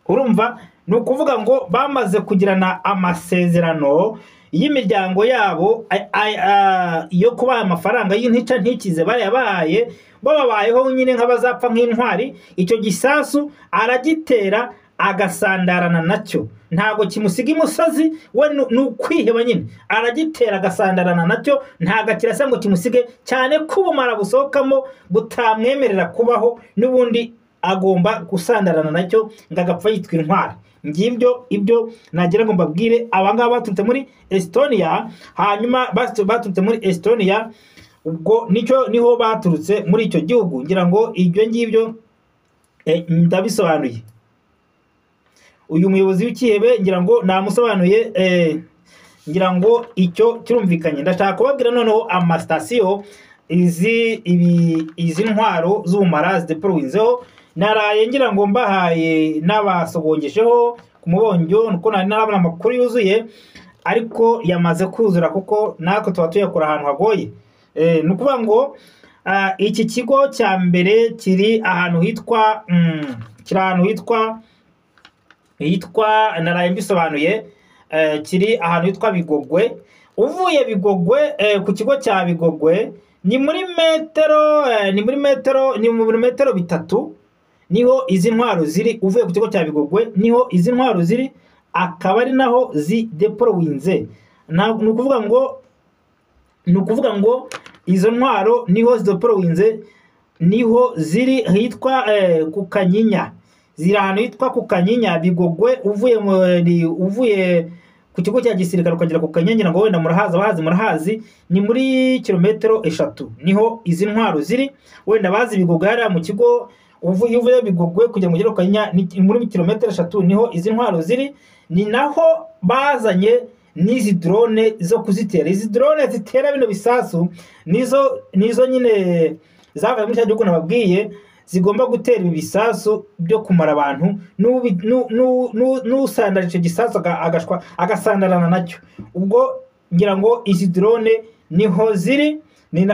urumva, ni ukuvuga ngo bamaze kugirana amasezerano y'imiryango yabo yo kubaha amafaranga y'intica ntikize barayabahaye, bababayeho nyine nk'abazapfa nk'intwari. Icyo gisasu aragitera agasandarana nacyo, ntago kimusiga imusozi, we ni ukwiheba nyine, aragitera agasandarana nacyo, ntago kirasa ngo kimusige, cyane ko ubumara busohokamo butamwemerera kubaho, n'ubundi agomba gusandarana nacyo ngo agapfa yitwa intwari. Ngibyo ibyo nagira ngo mbabwire. Aba ngaba baturutse muri Estonia, hanyuma baturutse muri Estonia, ubwo nicyo niho baturutse muri icyo gihugu. Ngira ngo ibyo ngibyo ndabisobanuye. Uyu muyobozi w'ikihebe ngira ngo namusobanuye, ngira ngo icyo kirumvikanye. Ndashaka kubabwira noneho amasitasiyo izi ntwaro z'ubumara zideprowinzeho. Naraye ngira ngo mbahaye n'abasogongesheho ku mubonjo, nuko nari narabona amakuru yuzuye, ariko yamaze kuzura kuko natwe tuba tuyakora ahantu hagoye. Ni ukuvuga ngo iki kigo cya mbere kiri ahantu hitwa kiri ahantu hitwa naraye mbisobanuye, kiri ahantu hitwa Bigogwe. Uvuye Bigogwe, ku kigo cya Bigogwe ni muri metero ni mu metero 3 niho izi ntwaro ziri. Uvuye ku kigo cya Bigogwe niho izi ntwaro ziri, akaba ari naho zideprowinze. Ni ukuvuga ngo izo ntwaro niho zideprowinze, niho ziri hitwa ku Kanyinya. Ziri ahantu hitwa ku Kanyinya Bigogwe. Uvuye ku kigo cya gisirikare ukagera ku Kanyinya, ngo wenda murahazi, abahazi murahazi, ni muri kilometero 3 niho izi ntwaro ziri. Wenda bazi Bigogwe hariya mu kigo, uvuye Bigogwe kujya mu Kanyinya ni muri kilometero 3 niho izi ntwaro ziri. Ni naho bazanye n'izi drone zo kuzitera. Izi drone zitera bino bisasu nizo nyine zavuye muri cya gihugu nababwiye, zigomba gutera ibi bisasu byo kumara abantu. N'usandara icyo gisasu agasandarana nacyo. Ubwo ngira ngo izi drone niho ziri.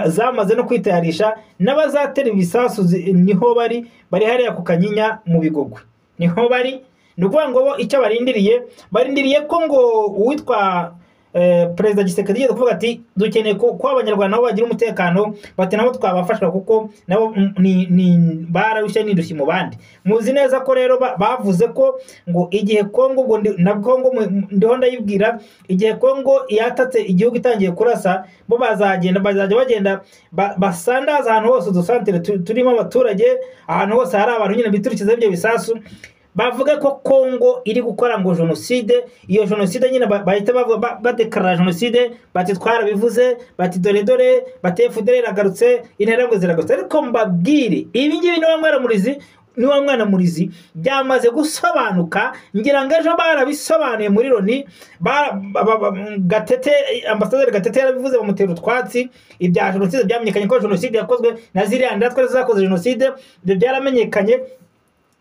Zamaze no kwitayarisha, n'abazatera ibisasu niho bari, bari hariya ku Kanyinya mu Bigogwe niho bari. Ni ukuvuga ngo bo icyo barindiriye, barindiriye ko ngo uwitwa Perezida Tshisekedi yigeze kuvuga ati dukeneye ko Abanyarwanda nabo bagira umutekano, bati nabo twabafasha kuko nabo ni bararushye n'indushyi mu bandi. Muzi neza ko rero bavuze ko ngo igihe Kongo, ubwo na Kongo ndiho ndayibwira, igihe Kongo yatatse igihugu itangiye kurasa, bo bazagenda, bazajya bagenda basandaza ahantu hose udusantere turimo abaturage, ahantu hose hari abantu nyine biturikiza ibyo bisasu, bavuga ko Kongo iri gukora ngo jenoside. Iyo jenoside nyine bahita bavuga badekarara jenoside, bati twarabivuze, bati dore dore, bati FDLR iragarutse, interahamwe ziragarutse. Ariko mbabwire ibi ngibi, ni wa mwana murizi, ni wa mwana murizi, byamaze gusobanuka. Ngira ngo ejo barabisobanuye muri Loni, Gatete, ambasaderi Gatete yarabivuze, bamutera utwatsi. Ibya jenoside byamenyekanye ko jenoside yakozwe na ziriya ndatwa zakoze jenoside, ibyo byaramenyekanye.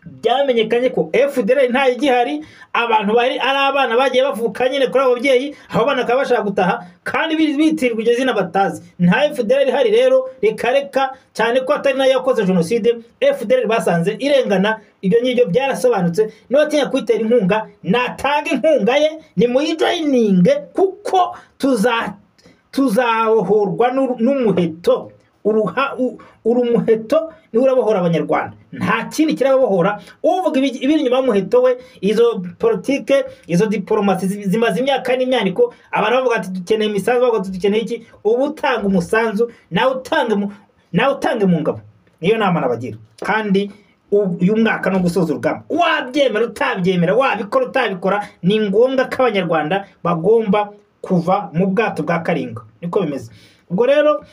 Byamenyekanye ko FDLR nta igihari, abantu bari ari abana bagiye bavuka nyine kuri abo babyeyi, abo bana bakaba bashaka gutaha kandi bitirirwa iryo zina batazi. Nta FDLR ihari rero, reka reka, cyane ko atari nayo yakoze jenoside. FDLR basanze irengana, ibyo ngibyo byarasobanutse. Niba atinya kwitera inkunga, natanga inkunga ye, ni muyijoyininge, kuko tuzabohorwa n'umuheto. Urumuheto niwe urabohora Abanyarwanda, nta kindi kirababohora. Uvuga ibiri inyuma y'umuheto we, izo politike, izo diporomasi zimaze imyaka n'imyaniko, abantu bavuga ati dukeneye imisanzu, bavuga ati dukeneye iki. Ubu utanga umusanzu nawe utange nawe utange mu ngabo. Niyo nama nabagira. Kandi uyu mwaka no gusoza urugamba, wabyemera utabyemera, wabikora utabikora, ni ngombwa ko Abanyarwanda bagomba kuva mu bwato bwa Karinga, niko bimeze. Ubwo rero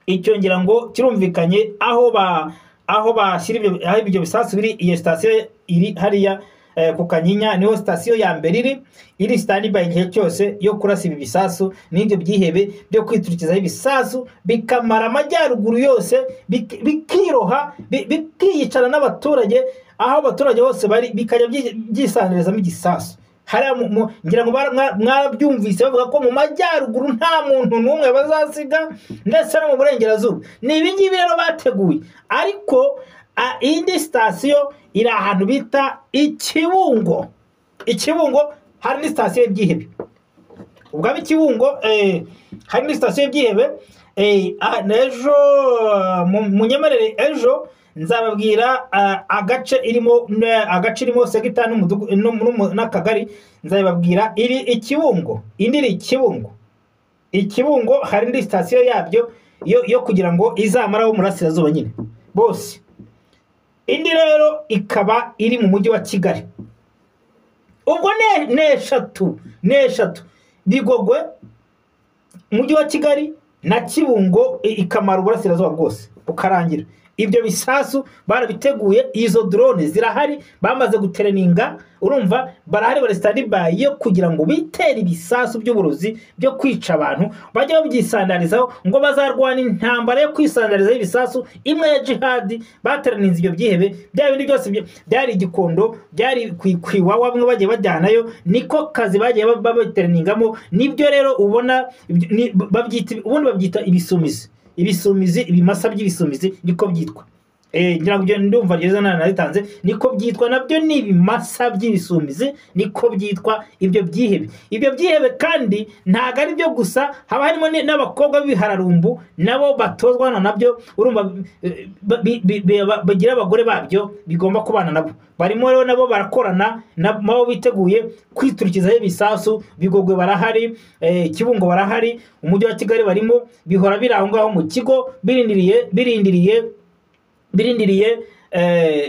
icyo ngira ngo kirumvikanye, aho ba aho bashyira ibyo, aho ibyo bisasu biri. Iyo sitasiyo iri hariya ku Kanyinya, niho sitasiyo ya mbere iri standby igihe cyose yo kurasa ibi bisasu n'ibyo byihebe byo kwiturikizaho ibisasu, bikamara amajyaruguru yose, bikiroha, bikiyicara n'abaturage, aho abaturage bose bari bikajya byisangirizamo igisasu. Hariya ngira ngo mwarabyumvise bavuga ko mu majyaruguru nta muntu n'umwe bazasiga, ndetse no mu burengerazuba. Ni ibi ngibi rero bateguye. Ariko indi sitasiyo iri ahantu bita Ikibungo. Ikibungo hari ni sitasiyo y'ibyihebe. Ubwo ab'i Kibungo, hari ni sitasiyo y'ibyihebe. N'ejo munyemerere ejo nzababwira agace irimo, agace irimo segita n'umudugu n'akagari nzababwira. Iri Ikibungo, indi iri Ikibungo. Ikibungo hari indi sitasiyo yabyo yo kugira ngo izamaraho umurasirazuba nyine bose. Indi rero ikaba iri mu mujyi wa Kigali. Ubwo n'eshatu, n'eshatu: Bigogwe, umujyi wa Kigali na Kibungo, ikamara uburasirazuba bwose bukarangira. Ibyo bisasu barabiteguye, izo drone zirahari, bamaze gutereninga, urumva barahari, bari standby yo kugira ngo bitere ibisasu by'uburozi byo kwica abantu, bajye babyisandarizaho ngo bazarwana intambara yo kwisandarizaho ibisasu imwe ya jihadi. Batereninze ibyo byihebe, bya bindi byose byari Igikondo, byari kwiwawa, bamwe bagiye bajyanayo, niko kazi bagiye babitereningamo. Nibyo rero ubona babyita, ubundi babyita ibisumizi, ibisumizi, ibimasa by'ibisumizi niko byitwa. Ngira ngo ibyo ndumva ryiza naritanze, niko byitwa, nabyo ni ibimasa by'ibisumizi, niko byitwa ibyo byihebe. Ibyo byihebe kandi ntago ari byo gusa, haba harimo n'abakobwa b'ibihararumbu nabo batozwa na nabyo, urumva bagira abagore babyo bigomba kubana nabo. Barimo rero nabo barakorana nabo, biteguye kwiturikizaho ibisasu. Bigogwe barahari, Kibungo barahari, umujyi wa Kigali barimo, bihora biri aho ngaho mu kigo birindiriye, birindiriye, birindiriye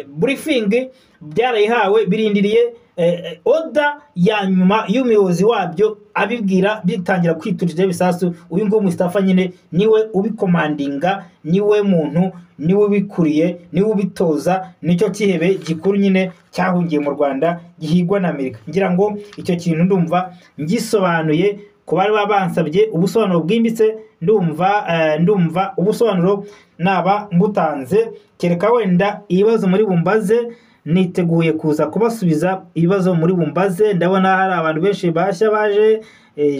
briefing byarayihawe, birindiriye order ya nyuma y'umuyobozi wabyo abibwira bitangira kwiturizaho ibisasu. Uyu nguyu Mustafa nyine niwe ubikomandinga, niwe muntu, niwe ubikuriye, niwe ubitoza, nicyo kihebe gikuru nyine cyahungiye mu Rwanda gihigwa na Amerika. Ngira ngo icyo kintu ndumva ngisobanuye ku bari babansabye ubusobanuro bwimbitse, ndumva ubusobanuro naba mbutanze. Kereka wenda ibibazo muri bumbaze, niteguye kuza kubasubiza ibibazo muri bumbaze. Ndabona hari abantu benshi bashya baje,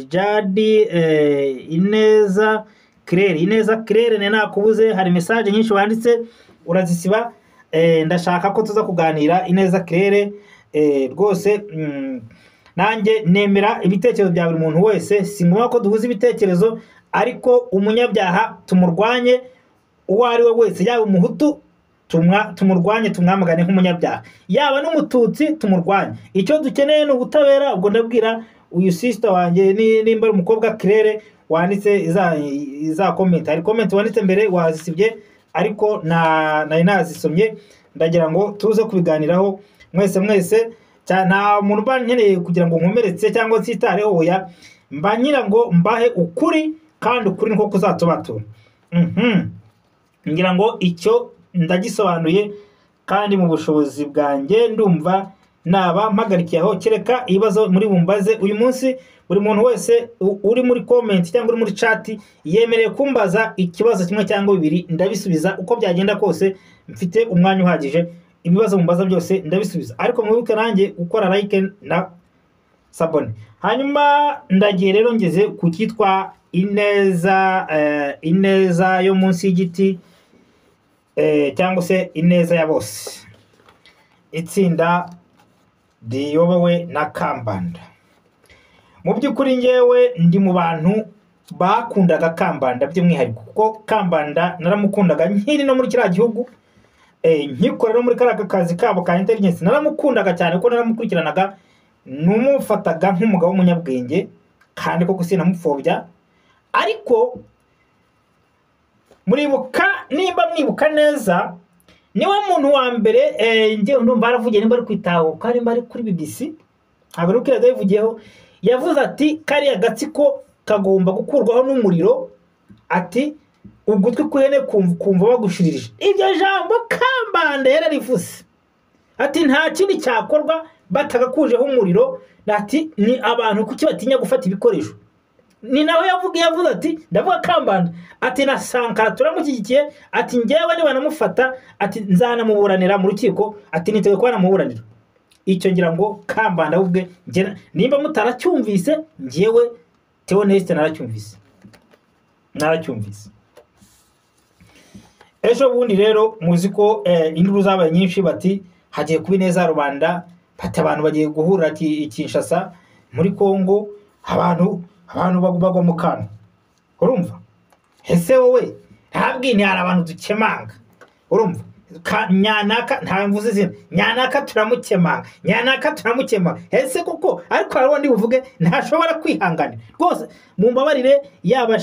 Jadi, Ineza. Claire. Ineza Claire, ne nakubuze, hari message nyinshi wanditse urazisiba. Ndashaka ko tuza kuganira Ineza Claire, rwose nanjye nemera ibitekerezo bya buri muntu wese, si ngombwa ko duhuza ibitekerezo, ariko umunyabyaha tumurwanye uwo ari we wese, yaba umuhutu tumurwanye tumwamagane nk'umunyabyaha, yaba n'umututsi tumurwanye. Icyo dukeneye ni ubutabera. Ubwo ndabwira uyu sister wanjye nimba ari umukobwa Claire wanditse iza comment, hari comment wanditse mbere wazisibye, ariko nari nazisomye, ndagira ngo tuze kubiganiraho mwese mwese. Nta muntu mba nkeneye kugira ngo nkomeretse cyangwa nsitareho, oya, mba ngira ngo mbahe ukuri, kandi ukuri niko kuzatubatura. Ngira ngo icyo ndagisobanuye, kandi mu bushobozi bwanjye ndumva naba mpagarikiye aho, kereka ibibazo muri bumbaze uyu munsi. Buri muntu wese uri muri comment cyangwa uri muri chat yemerewe kumbaza ikibazo kimwe cyangwa bibiri, ndabisubiza uko byagenda kose, mfite umwanya uhagije, ibibazo mumbaza byose ndabisubiza, ariko mwibuke nanjye gukora like na s'abonner. Hanyuma ndagiye rero ngeze ku cyitwa ineza, ineza yo munsi y'igiti, cyangwa se ineza ya bose, itsinda riyobowe na Kambanda. Mu by'ukuri ngewe ndi mu bantu bakundaga Kambanda by'umwihariko, kuko Kambanda naramukundaga nkiri no muri kiriya gihugu, nkikora no muri kariya kazi kabo ka intelligence, naramukundaga cyane kuko naramukurikiranaga, numufataga nk'umugabo w'umunyabwenge, kandi koko sinamupfobya. Ariko muribuka, nimba mwibuka neza, niwe muntu wa mbere, njyewe ndumva yaravugiye, nimba ari kwitahuka, nimba ari kuri BBC, ntabwo ari kuri yabivugiyeho, yavuze ati kariya gatsiko kagomba gukurwaho n'umuriro, ati ugutwi kw'ihene kumva bagushiririje. Iryo jambo Kambanda yararivuze, ati nta kindi cyakorwa batagakujeho umuriro, ati ni abantu kuki batinya gufata ibikoresho. Ni naho yavuze ati ndavuga Kambanda, ati na Sankara turamushyigikiye, ati njyewe nibanamufata, ati nzanamuburanira mu rukiko, ati niteguye kuba namuburanira. Icyo ngira ngo Kambanda ubwe, nimba mutaracyumvise, njyewe Theoneste naracyumvise. Ejo bundi rero muzi ko induru zabaye nyinshi, bati hagiye kuba ineza rubanda, bati abantu bagiye guhura i Kinshasa muri Kongo, abantu bagwa mu kantu. Urumva? Ese wowe ntabwi ni hari abantu dukemanga. Urumva? Nyanaka nta mvuze izina, Nyanaka turamukemanga, Nyanaka turamukemanga. Ese koko ariko hari undi buvuge ntashobora kwihanganira rwose, mumbabarire, yaba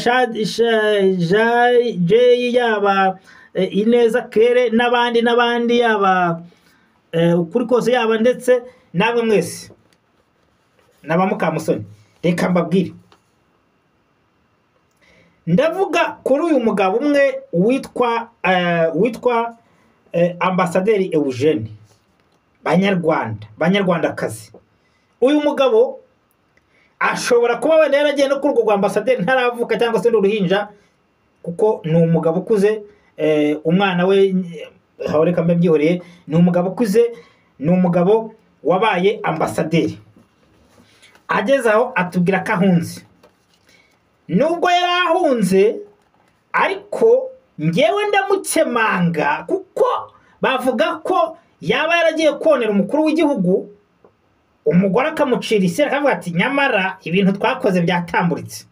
Jay, yaba Ineza Claire n'abandi n'abandi, yaba ukuri kose, yaba ndetse namwe mwese naba Mukamusoni, reka mbabwire. Ndavuga kuri uyu mugabo umwe witwa Ambasaderi Eugene, Banyarwanda, Banyarwandakazi. Uyu mugabo ashobora kuba wenda yaragiye no kuri urwo rwa ambasaderi ntaravuka cyangwa se n'uruhinja, kuko ni umugabo ukuze, umwana we reka mbe mbyihoreye, ni umugabo ukuze, ni umugabo wabaye ambasaderi. Ageze aho atubwira ko ahunze. Nubwo yari ahunze, ariko ngewe ndamukemanga, kuko bavuga ko yaba yaragiye konera umukuru w'igihugu, umugore akamucira iseri akavuga ati nyamara ibintu twakoze byatamburitse,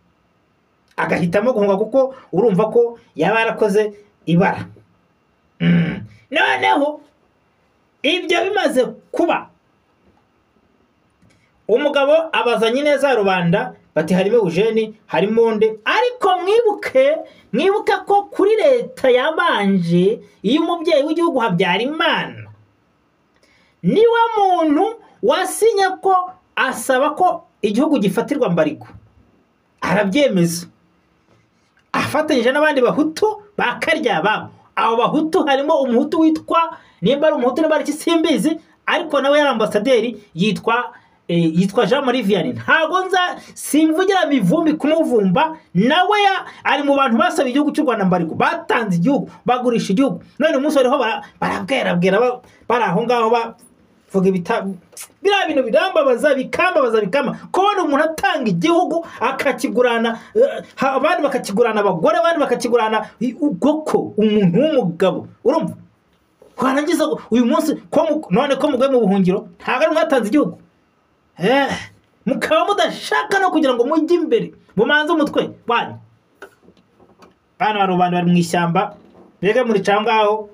agahitamo guhunga kuko urumva ko yaba yarakoze ibara. Noneho ibyo bimaze kuba, umugabo abazanye ineza rubanda, bati harimo Eugene, harimo nde, ariko mwibuke ko kuri leta yabanje iyo umubyeyi w'igihugu Habyarimana niwe muntu wasinye ko asaba ko igihugu gifatirwa mbariko, arabyemeza afatanyije n'abandi bahutu bakarya babo. Abo bahutu harimo umuhutu witwa, nimba ari umuhutu nimba ari simbizi, ariko nawe yari ambasaderi, yitwa Jean Marie Vianney. Ntago nza simvugira mivumbi kumuvumba, nawe ari mu bantu basaba igihugu cy'u Rwanda mbariko, batanze igihugu, bagurisha igihugu. None umunsi bariho barabwera bari aho ngaho Vuga ibita biriya bintu birambabaza, bikambabaza, bikama kubona umuntu atanga igihugu akakigurana, abandi bakakigurana abagore, abandi bakakigurana ubwoko, umuntu w'umugabo. Urumva warangiza uyu munsi ko none ko muguye mu buhungiro, ntabwo ari mwatanze igihugu, mukaba mudashaka no kugira ngo mujye imbere mumanze umutwe wanyu. Bana ba rubanda bari mu ishyamba, mbega muri cyangwa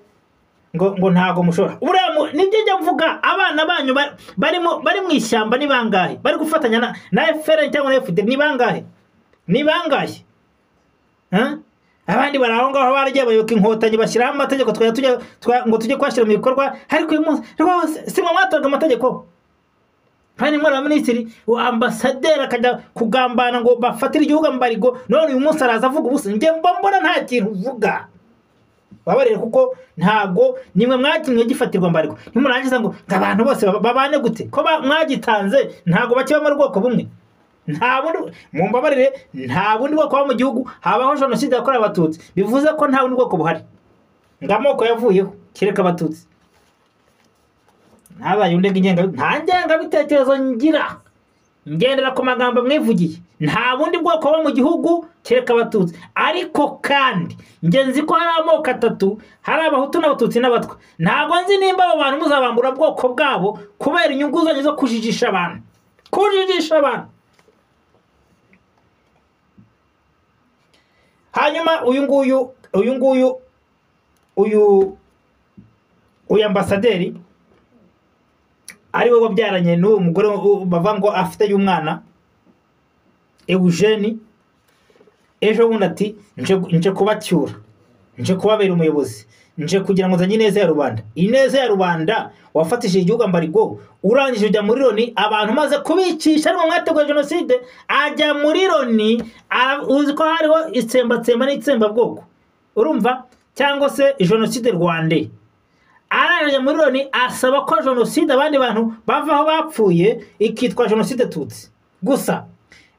ngo ntago mushobora. Uriya nibyo njya mvuga, abana banyu bari mu ishyamba ni bangahe? Bari gufatanya na FRN cyangwa na FDL ni bangahe? Ni bangahe? Abandi bari aho ngaho baragiye bayoboka inkotanyi, bashyiraho amategeko ngo tujye kwashyira mu bikorwa, ariko uyu munsi rwose si mwe mwatoraga amategeko. Kandi mwari wa minisitiri, ambasaderi akajya kugambana ngo bafatire igihugu ambarigo, none uyu munsi araza avuga ubusa. Njye mbona nta kintu uvuga. Babarire kuko ntago nimwe mwakinwe gifatirwa mbariko. Nimurangiza ngo abantu bose babane gute? Ko mwagitanze ntago bakibamo ubwoko bumwe. Nta bundi, mumbabarire, nta bundi bwoko mu gihugu habaho jenoside yakorewe abatutsi. Bivuze ko nta bundi bwoko buhari. Ngamoko yavuyeho kireka abatutsi. Nabaye unde ngenga, nta ngenga bitekerezo ngira. Ngendera ku magambo mwivugiye. Nta bundi bwoko bo mu gihugu kereka abatutsi. Ariko kandi nge nzi ko hari amoko atatu, hari abahutu n'abatutsi n'abatwa. Ntago nzi nimba abo bantu muzabambura bwoko bwabo kubera inyungu zanyu zo kujijisha abantu. Kujijisha abantu. Hanyuma uyu nguyu uyu ambasaderi ari we wabyaranye n'uwo mugore bava ngo afite y'umwana Eugene, ejo bundi ati nje kubacyura, nje kubabera umuyobozi, nje kugira ngo nzanye ineza ya rubanda. Ineza ya rubanda wafatishije igihugu ambarigo, urangije ujya muri Loni, abantu maze kubicisha arimo mwateguye jenoside, ajya muri Loni, uzi ko hariho itsembatsemba n'itsembabwoko, urumva, cyangwa se jenoside rwande. Arangije muri Loni asaba ko jenoside abandi bantu bavaho bapfuye ikitwa jenoside tutsi. Gusa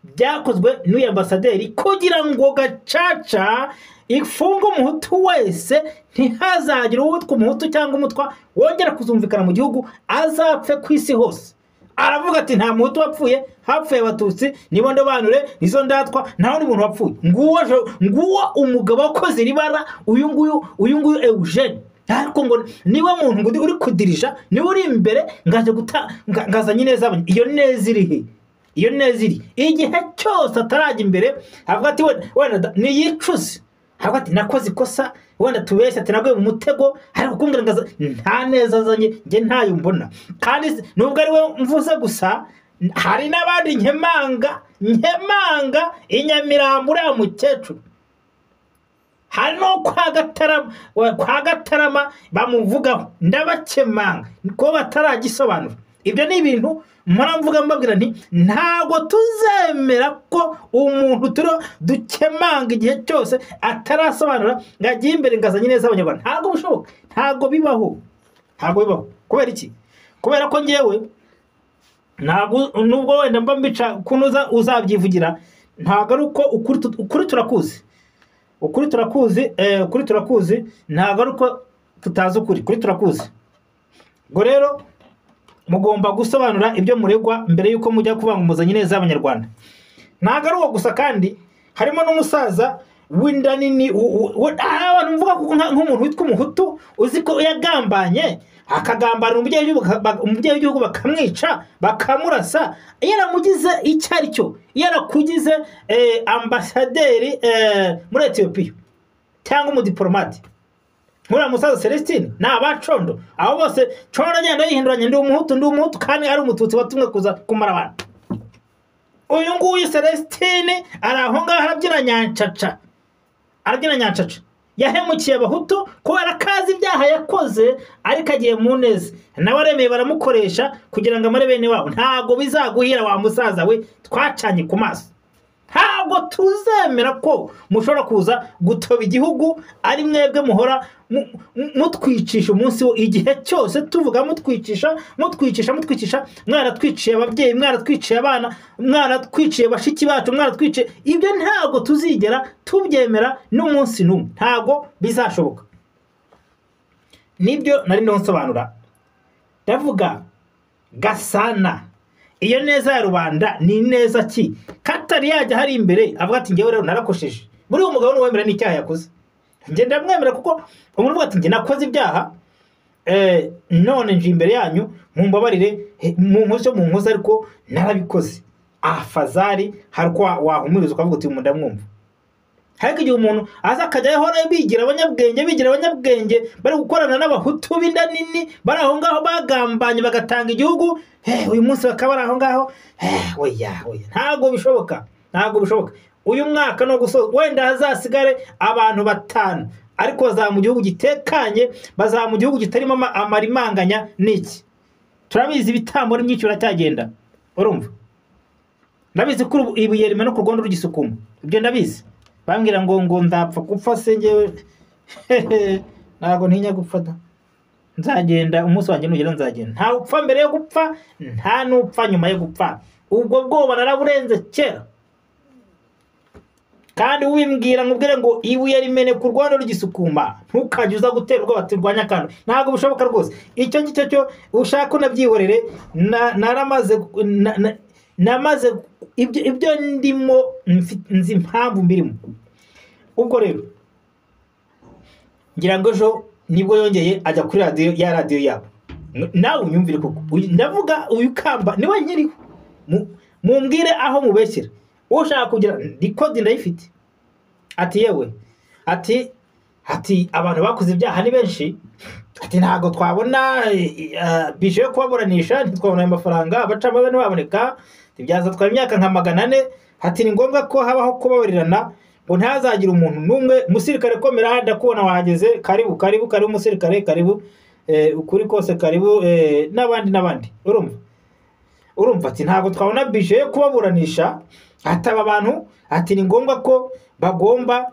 byakozwe n'uyu ambasaderi kugira ngo gacaca ifunge umuhutu wese, ntihazagire uwitwa umuhutu cyangwa umutwa wongera kuzumvikana mu gihugu, azapfe ku isi hose. Aravuga ati nta muhutu wapfuye, hapfuye abatutsi, nibo ndobanure, nizo ndatwa, nta wundi muntu wapfuye. Nguwo umugabo wakoze iribara, uyu nguyu Eugene. Ariko ngo niwe muntu ngo uri kudirija, niwe uri imbere, ngaje ngazanye neza. Iyo neza iri he? Iyo neza iri igihe cyose atarajya imbere avuga ati wenda niyicuze, avuga ati nakoze ikosa, wenda tubeshye, ati naguye mu mutego, ariko kumbwira ngaza nta neza azanye, nge ntayo mbona. Kandi nubwo ari we mvuze gusa, hari n'abandi nkemanga inyamirambo uriya mukecuru, hari no kwa Gatarama bamuvugaho, ndabakemanga ko bataragisobanura. Ibyo ni ibintu mvuga mbabwira nti ntago tuzemera ko umuntu turo dukemanga igihe cyose atarasobanura ngo agiye imbere ngazanye neza abanyarwanda. Ntago bishoboka, ntago bibaho, ntago bibaho. Kubera iki? Kubera ko ngewe ntago, nubwo wenda mba mbica kunoza uzabyivugira, ntago ari uko ukuri turakuzi, ukuri turakuzi, ukuri turakuzi, ntago ari uko tutazi ukuri, kuri turakuzi. Ngo rero mugomba gusobanura ibyo muregwa mbere yuko mujya kuvuga ngo muzanye neza abanyarwanda. Ntago ari uwo gusa, kandi harimo n'umusaza w'inda nini, abantu mvuga nk'umuntu witwa umuhutu uzi ko yagambanye, akagambana umubyeyi w'igihugu bakamwica, bakamurasa, yaramugize icyo ari cyo, yarakugize ambasaderi muri Ethiopia cyangwa umudiplomate. Muri musaza Celestine na abacondo abo bose condo agenda yihinduranya, ndi umuhutu kandi ari umututsi watumwe kuza kumara abantu. Uyu nguyu Celestine ari aho ngaho arabyina nyancaca, arabyina nyancaca. Yahemukiye abahutu kubera kazi ibyaha yakoze, ariko agiye mu neza nawe aremeye baramukoresha kugira ngo amare bene wabo. Ntago bizaguhira wa musaza we, twacanye ku maso. Ntabwo tuzemera ko mushobora kuza gutoba igihugu ari mwebwe muhora mutwicisha umunsi wo igihe cyose tuvuga mutwicisha mutwicisha mutwicisha, mwaratwiciye ababyeyi, mwaratwiciye abana, mwaratwiciye bashiki bacu, mwaratwiciye. Ibyo ntabwo tuzigera tubyemera n'umunsi n'umwe, ntabwo bizashoboka. Nibyo nari nsobanura, ndavuga Gasana, iyo neza ya rubanda ni neza ki? Katari yajya hari imbere avuga ati ngewe rero narakosheje. Buri umugabo n'uwemera n'icyaha yakoze, njye ndamwemera, kuko umuntu uvuga ati njye nakoze ibyaha, none nje imbere yanyu mumbabarire, munkoze munkoze ariko narabikoze. Afazari hari uko wahumuriza ukavuga uti umuntu ndamwumva. Ariko igihe umuntu aza akajya ahora bigira abanyabwenge bari gukorana n'abahutu b'inda nini bari aho ngaho bagambanye bagatanga igihugu, uyu munsi bakaba bari aho ngaho, oya oya, ntabwo bishoboka, ntabwo bishoboka. Uyu mwaka no gusoza wenda hazasigare abantu 5, ariko bazaba mu gihugu gitekanye, bazaba mu gihugu kitarimo amarimanganya n'iki. Turabizi ibitambo ari myinshi biracyagenda, urumva? Ndabizi ko ibuye rimena ku rwondo rugisukuma, ibyo ndabizi. Bambwira ngo ndapfa gupfa se ngewe, ntabwo ntinya gupfa da. Nzagenda umunsi wanjye nugera nzagenda. Nta upfa mbere yo gupfa, nta n'upfa nyuma yo gupfa. Ubwo bwoba naraburenze kera. Kandi ubimbwira nkubwire ngo ibuye rimene ku rwondo rugisukuma, ntukajye uza gutera ubwoba ati rwanya akantu. Ntabwo bishoboka rwose. Icyo ngicyo cyo ushaka unabyihorere, naramaze namaze ibyo ndimo, nzi impamvu mbirimo. Ubwo rero ngira ngo ejo nibwo yongeye ajya kuri radiyo ya radiyo yabo. Nawe unyumvire koko, ndavuga uyu Kamba niwe nkiriho, mumbwire aho mubeshyira. Ushaka kugira rikodi ndayifite. Ati yewe, ati abantu bakoze ibyaha ni benshi, ati ntabwo twabona bije yo kubaburanisha, ntitwabona ayo mafaranga, abacamanza ntibaboneka, byazatwara imyaka nka 400. Ati ni ngombwa ko habaho kubabarirana ngo ntazagira umuntu n'umwe. Umusirikare komera, ndakubona wahageze, karibu karibu karibu umusirikare, karibu, ukuri kose karibu, n'abandi n'abandi. Urumva ati ntabwo twabona bije yo kubaburanisha, ataba abantu, ati ni ngombwa ko bagomba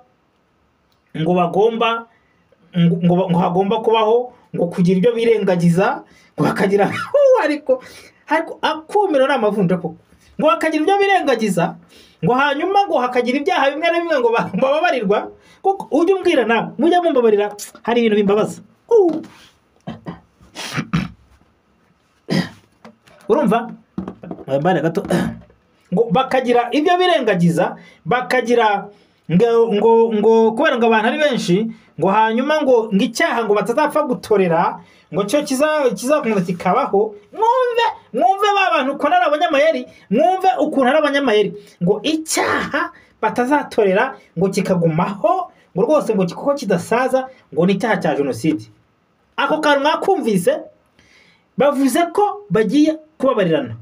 ngo bagomba ngo hagomba kubaho ngo kugira ibyo birengagiza, ngo bakagira ariko akumiro n'amavunja koko, ngo bakagira ibyo birengagiza, ngo hanyuma ngo hakagira ibyaha bimwe na bimwe ngo bababarirwa. Kuko ujye umbwira nawe mujya mumbabarira, hari ibintu bimbabaza. Urumva bari gato ngo bakagira ibyo birengagiza, bakagira ngo kubera ngo abantu ari benshi, ngo hanyuma ngo icyaha ngo batazapfa gutorera, ngo cyo kizakomeza kikabaho. Mwumve ba bantu ukuntu ari abanyamayeri, mwumve ukuntu ari abanyamayeri, ngo icyaha batazatorera ngo kikagumaho, ngo rwose ngo kuko kidasaza, ngo ni icyaha cya jenoside. Ako kantu mwakumvise, bavuze ko bagiye kubabarirana,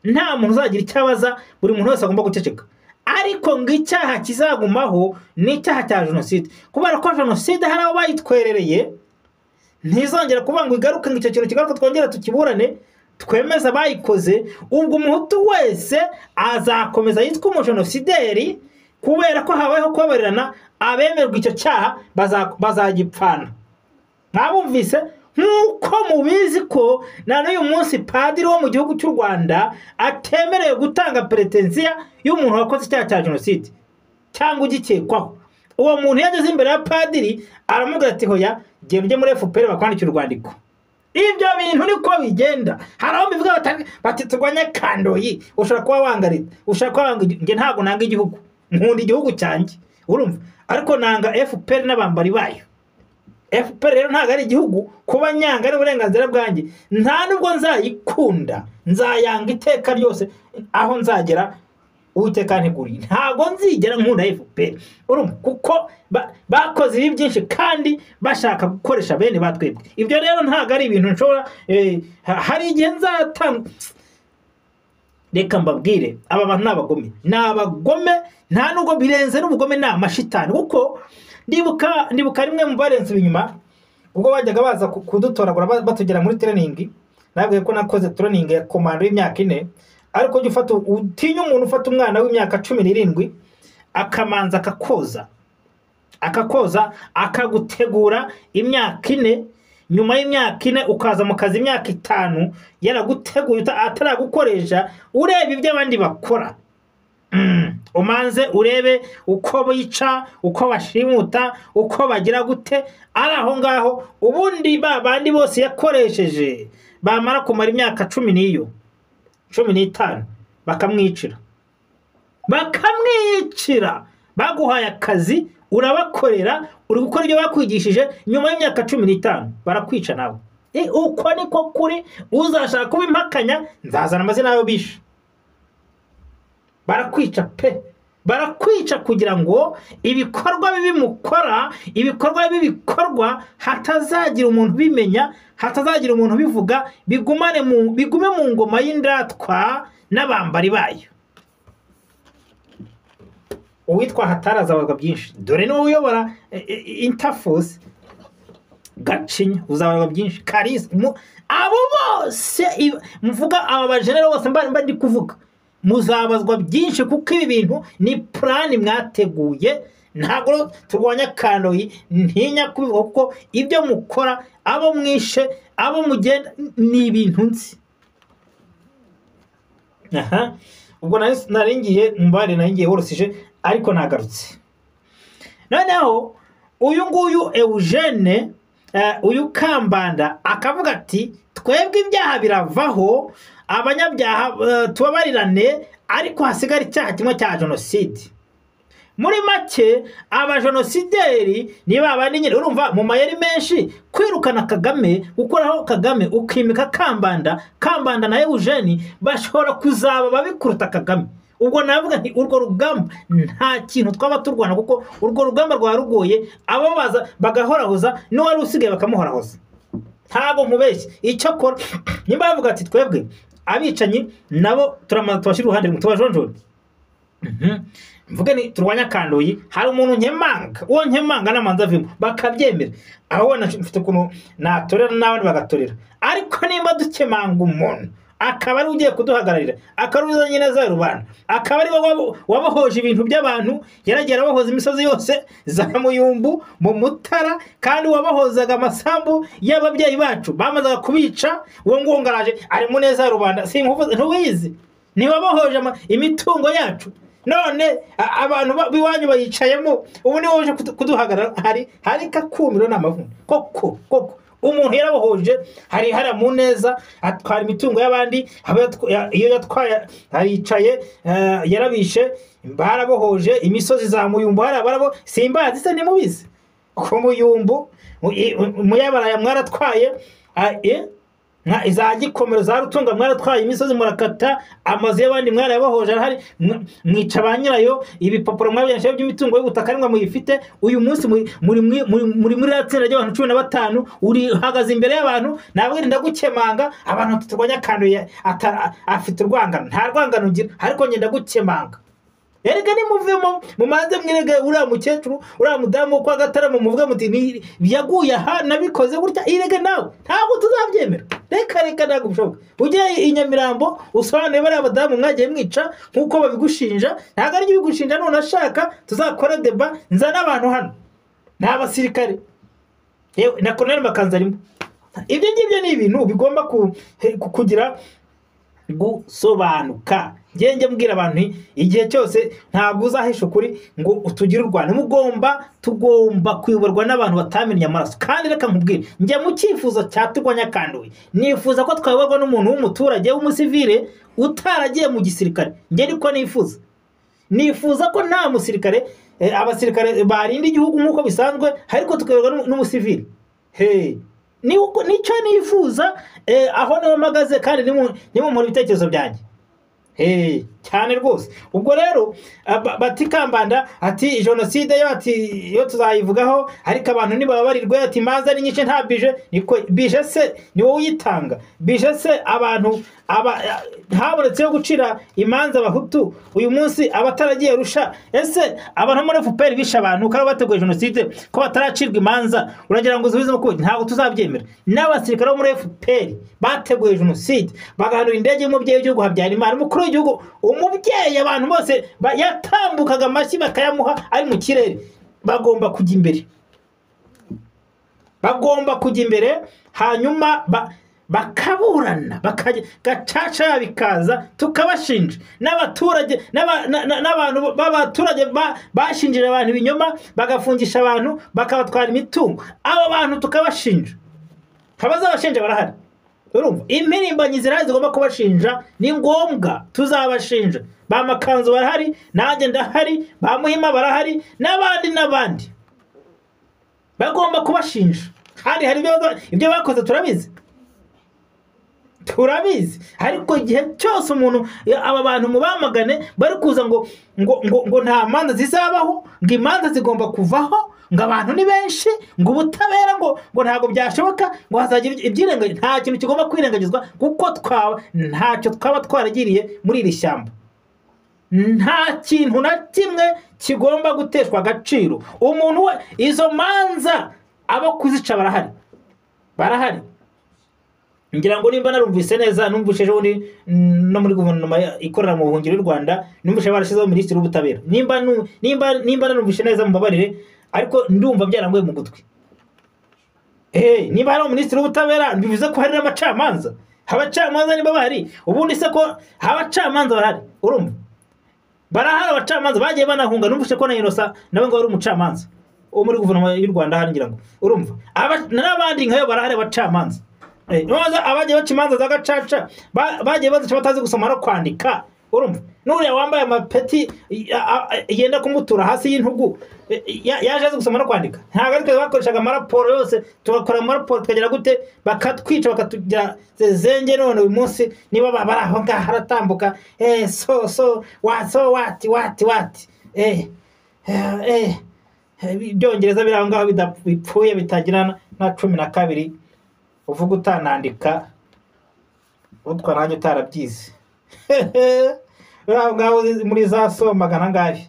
nta muntu uzagira icyo abaza, buri muntu wese agomba guceceka. Ariko ngo icyaha kizagumaho ni icyaha cya jenoside, kubera ko jenoside hari abo bayitwerereye, ntizongera kuvuga ngo igaruke, ngo icyo kintu kigaruke twongere tukiburane twemeza abayikoze. Ubwo umuhutu wese azakomeza yitwa umujenosideri, kubera ko habayeho kubabarirana, abemerwa icyo cyaha bazagipfana. Mwabumvise? Nk'uko mubizi ko na n'uyu munsi padiri wo mu gihugu cy'u Rwanda atemerewe gutanga peretensiya y'umuntu wakoze icyaha cya jenoside cyangwa ugikekwaho. Uwo muntu iyo ageze imbere ya padiri aramubwira ati hoya, genda ujye muri FPR bakwandikira urwandiko. Ibyo bintu niko bigenda. Hari aho bivuga bati turwanye Kandoyi, ushobora kuba wanga leta, ushobora kuba wanga, nge ntabwo nanga igihugu, nkunda igihugu cyanjye, urumva? Ariko nanga FPR n'abambari bayo. FPR rero ntabwo ari igihugu, kuba nyanga ari uburenganzira bwanjye, nta nubwo nzayikunda, nzayanga iteka ryose aho nzagera Uwiteka nteguriye. Ntabwo nzigera nkunda FPR, urumva? Kuko bakoze ibi byinshi kandi bashaka gukoresha bene batwebwe. Ibyo rero ntabwo ari ibintu nshobora, hari igihe nzatanga. Reka mbabwire, aba bantu ni abagome, ni abagome, nta nubwo birenze n'ubugome, ni amashitani. Kuko ndibuka rimwe mu barenze inyuma, ubwo bajyaga baza kudutoragura batugera muri training, nabwiye ko nakoze training ya komando y'imyaka 4, ariko jya ufata utinya umuntu ufata umwana w'imyaka 17 akamanza akakoza akagutegura imyaka 4, nyuma y'imyaka 4 ukaza mu kazi imyaka 5 yaraguteguye ataragukoresha, ureba ibyo abandi bakora. Umanze urebe uko bica, uko bashimuta, uko bagira gute, ari aho ngaho. Ubundi ba bandi bose yakoresheje Bamara kumara imyaka 10 n'iyo 15 bakamwicira, bakamwicira. Baguhaye akazi urabakorera, uri gukora ibyo bakwigishije, nyuma y'imyaka 15 barakwica nawe. Uko niko kuri. Uzashaka kubimpakanya nzazana amazina yawe bishe. Barakwica pe, barakwica kugira ngo ibikorwa bibi mukora, ibikorwa bibi bikorwa, hatazagira umuntu bimenya, hatazagira umuntu bivuga, bigume mu ngoma y'indatwa n'abambari bayo. Uwitwa Hataraza abaga byinshi, dore niwe uyobora Interforce Gacinya, uzabaga byinshi. Karisa, abo bose mvuga, aba bajenera bose mba ndi kuvuga, muzabazwa byinshi, kuko ibi bintu ni plan mwateguye. Ntabwo turwanya Kandoyi, ntinya kubivuga, kuko ibyo mukora, abo mwishe, abo mugenda, ni ibintu nzi. Aha, ubwo naringiye mbare, naringiye worosije, ariko nagarutse. Noneho uyu nguyu Eugene, uyu Kambanda akavuga ati twebwe ibyaha biravaho, abanyabyaha tubabarirane, ariko hasigara icyaha kimwe cya jenoside. Muri make abajenosideri niba abandi nyine, urumva mu mayeri menshi kwirukana Kagame, gukoraho Kagame, ukimika Kambanda, Kambanda na Eugene bashobora kuzaba babikuruta Kagame. Ubwo navuga nti urwo rugamba nta kintu twaba turwana, kuko urwo rugamba rwarugoye, abo baza bagahorahoza n'uwari usigaye bakamuhorahoza. Ntabwo nkubeshye, icyo akora nimba bavuga ati twebwe abicanyi nabo turamaze tubashyira uruhande rumwe tubajonjore. Mvuge ni turwanya Kandoyi, hari umuntu nkemanga, uwo nkemanga n'amanza avimo bakabyemera, aho wenda mfite ukuntu natorera n'abandi bagatorera. Ariko nimba dukemanga umuntu akaba ari ugiye kuduhagararira, akaba ari uzanye neza rubanda, akaba ari wabohoje ibintu by'abantu, yaragiye arabohoza imisozi yose za Muyumbu mu Mutara, kandi wabohozaga amasambu y'ababyeyi bacu bamazaga kubica, uwo nguwo ngaraje ari mu neza rubanda, sinkuvuze ntuwizi, ntiwabohoje imitungo yacu, none abantu biwanyu bayicayemo, ubu ni wowe uje kuduhagarara. Hari kakumiro n'amavuno koko koko. Umuntu yarabohoje, hari mu neza, atwara imitungo y'abandi, iyo yatwaye aricaye, yarabishe, barabohoje imisozi za Muyumbu, barabo simbazi se nimubizi ku Muyumbu muyabaraya mwaratwaye, za Gikomero za Rutunga mwaratwaye imisozi, murakata amazu y'abandi mwarayabohoje, arahari, mwica ba nyirayo, ibipapuro mwabyanisha by'imitungo y'ubutaka nimwe muyifite. Uyu munsi muri muri ratsinda ry'abantu 15 uri hagaze imbere y'abantu, nabwo ndagukemanga, abantu tuturwanya Kandoyi afite urwangano, nta rwangano ngira, ariko ngenda gukemanga. Erega nimuvemo mumanze mwirege uriya mukecuru, uriya mudamu kwa Gatarama, muvuge muti yaguye aha nabikoze gutya, irege nawe ntabwo tuzabyemera. Reka reka ntabwo bishoboka. Ujye i Nyamirambo usobanure bariya badamu mwagiye mwica nkuko babigushinja, ntabwo ari ibigushinja, none ashaka tuzakora deba, nzana abantu hano n'abasirikare, yewe na Colonel Makanza arimo. Ibyo ngibyo ni ibintu bigomba kugira gusobanuka. Ngenge mbwira abantu igihe cyose ntabwo uzahisha ukuri ngo utugire u Rwanda, mugomba tugomba kuyoborwa n'abantu batamenye amaraso. Kandi reka nkubwire, njya mu cyifuzo cya turwanya Kandoyi, nifuza ko twayoborwa n'umuntu w'umuturage w'umusivile utaragiye mu gisirikare. Njye niko nifuza, nifuza ko nta musirikare, abasirikare barinda igihugu nk'uko bisanzwe, ariko tukayoborwa n'umusivile. Hey, nicyo nifuza, aho niho mpagaze, kandi nimumura ibitekerezo byanjye. Hey, cyane rwose. Ubwo rero bati Kambanda ati jenoside yo ati yo tuzayivugaho, ariko abantu nibababarirwe, ati imanza ni nyinshi nta bije. Niko bije se ni wowe uyitanga? Bije se abantu habonetse yo gucira imanza abahutu uyu munsi abataragiye rusha? Ese abantu muri FPR bisha abantu kandi bateguye jenoside ko bataracirwa imanza, uragira ngo uzubize ko ntabwo tuzabyemera? N'abasirikare bo muri FPR bateguye jenoside bagahanura indege y'umubyeyi w'igihugu Habyarimana, umukuru w'igihugu, umubyeyi abantu bose yatambukaga amashyi bakayamuha ari mu kirere, bagomba kujya imbere, bagomba kujya imbere, hanyuma bakaburana, gacaca bikaza tukabashinja. N'abaturage n'abantu b'abaturage bashinjira abantu ibinyoma, bagafungisha abantu, bakabatwara imitungo, abo bantu tukabashinja. Abazabashinja barahari. Urumva impirimbanyi zirahari zigomba kubashinja, ni ngombwa tuzabashinja. Ba Makanzu barahari, nanjye ndahari, ba Muhima barahari, n'abandi n'abandi bagomba kubashinja. Kandi hari ibyo bakoze turabizi, turabizi. Ariko igihe cyose umuntu, aba bantu mubamagane bari kuza ngo ngo ngo ngo nta manza zizabaho, ngo imanza zigomba kuvaho, ngo abantu ni benshi, ngo ubutabera ngo ntabwo byashoboka, ngo hazagira ibyirengagiza. Nta kintu kigomba kwirengagizwa, kuko twaba ntacyo twaba twaragiriye muri iri shyamba. Nta kintu na kimwe kigomba guteshwa agaciro. Umuntu we izo manza abo kuzica barahari, barahari. Ngira ngo nimba narumvise neza, numvise ejo bundi no muri guverinoma ikorera mu buhungiro y'u Rwanda, numvise barashyizeho minisitiri w'ubutabera. Nimba narumvise neza mumbabarire, ariko ndumva byarangoye mu gutwi. Niba hari minisitiri w'ubutabera bivuze ko hari n'abacamanza. Abacamanza niba bahari, ubundi se ko abacamanza barahari, urumva barahari abacamanza bagiye banahunga. Numvise ko na Innocent nawe ngo ari umucamanza wo muri guverinoma y'u Rwanda hari, ngira ngo urumva n'abandi nkayo barahari abacamanza. Abagiye baca imanza za gacaca bagiye bazica batazi gusoma no kwandika, urumva n'uriya wambaye amapeti yenda kumutura hasi y'intugu yaje azi gusoma no kwandika. Ntabwo ariko bakoreshaga amaraporo yose, tugakora amaraporo tukagera gute, bakatwica bakatugira zenge. None uyu munsi niba bari aho ngaho haratambuka so so wa so wati wati wati ibyongereza biri aho ngaho bipfuye bitagira na 12, uvuga utanandika, utwa nanjye utarabyize. Uraho ngaho muri za so magana angahe,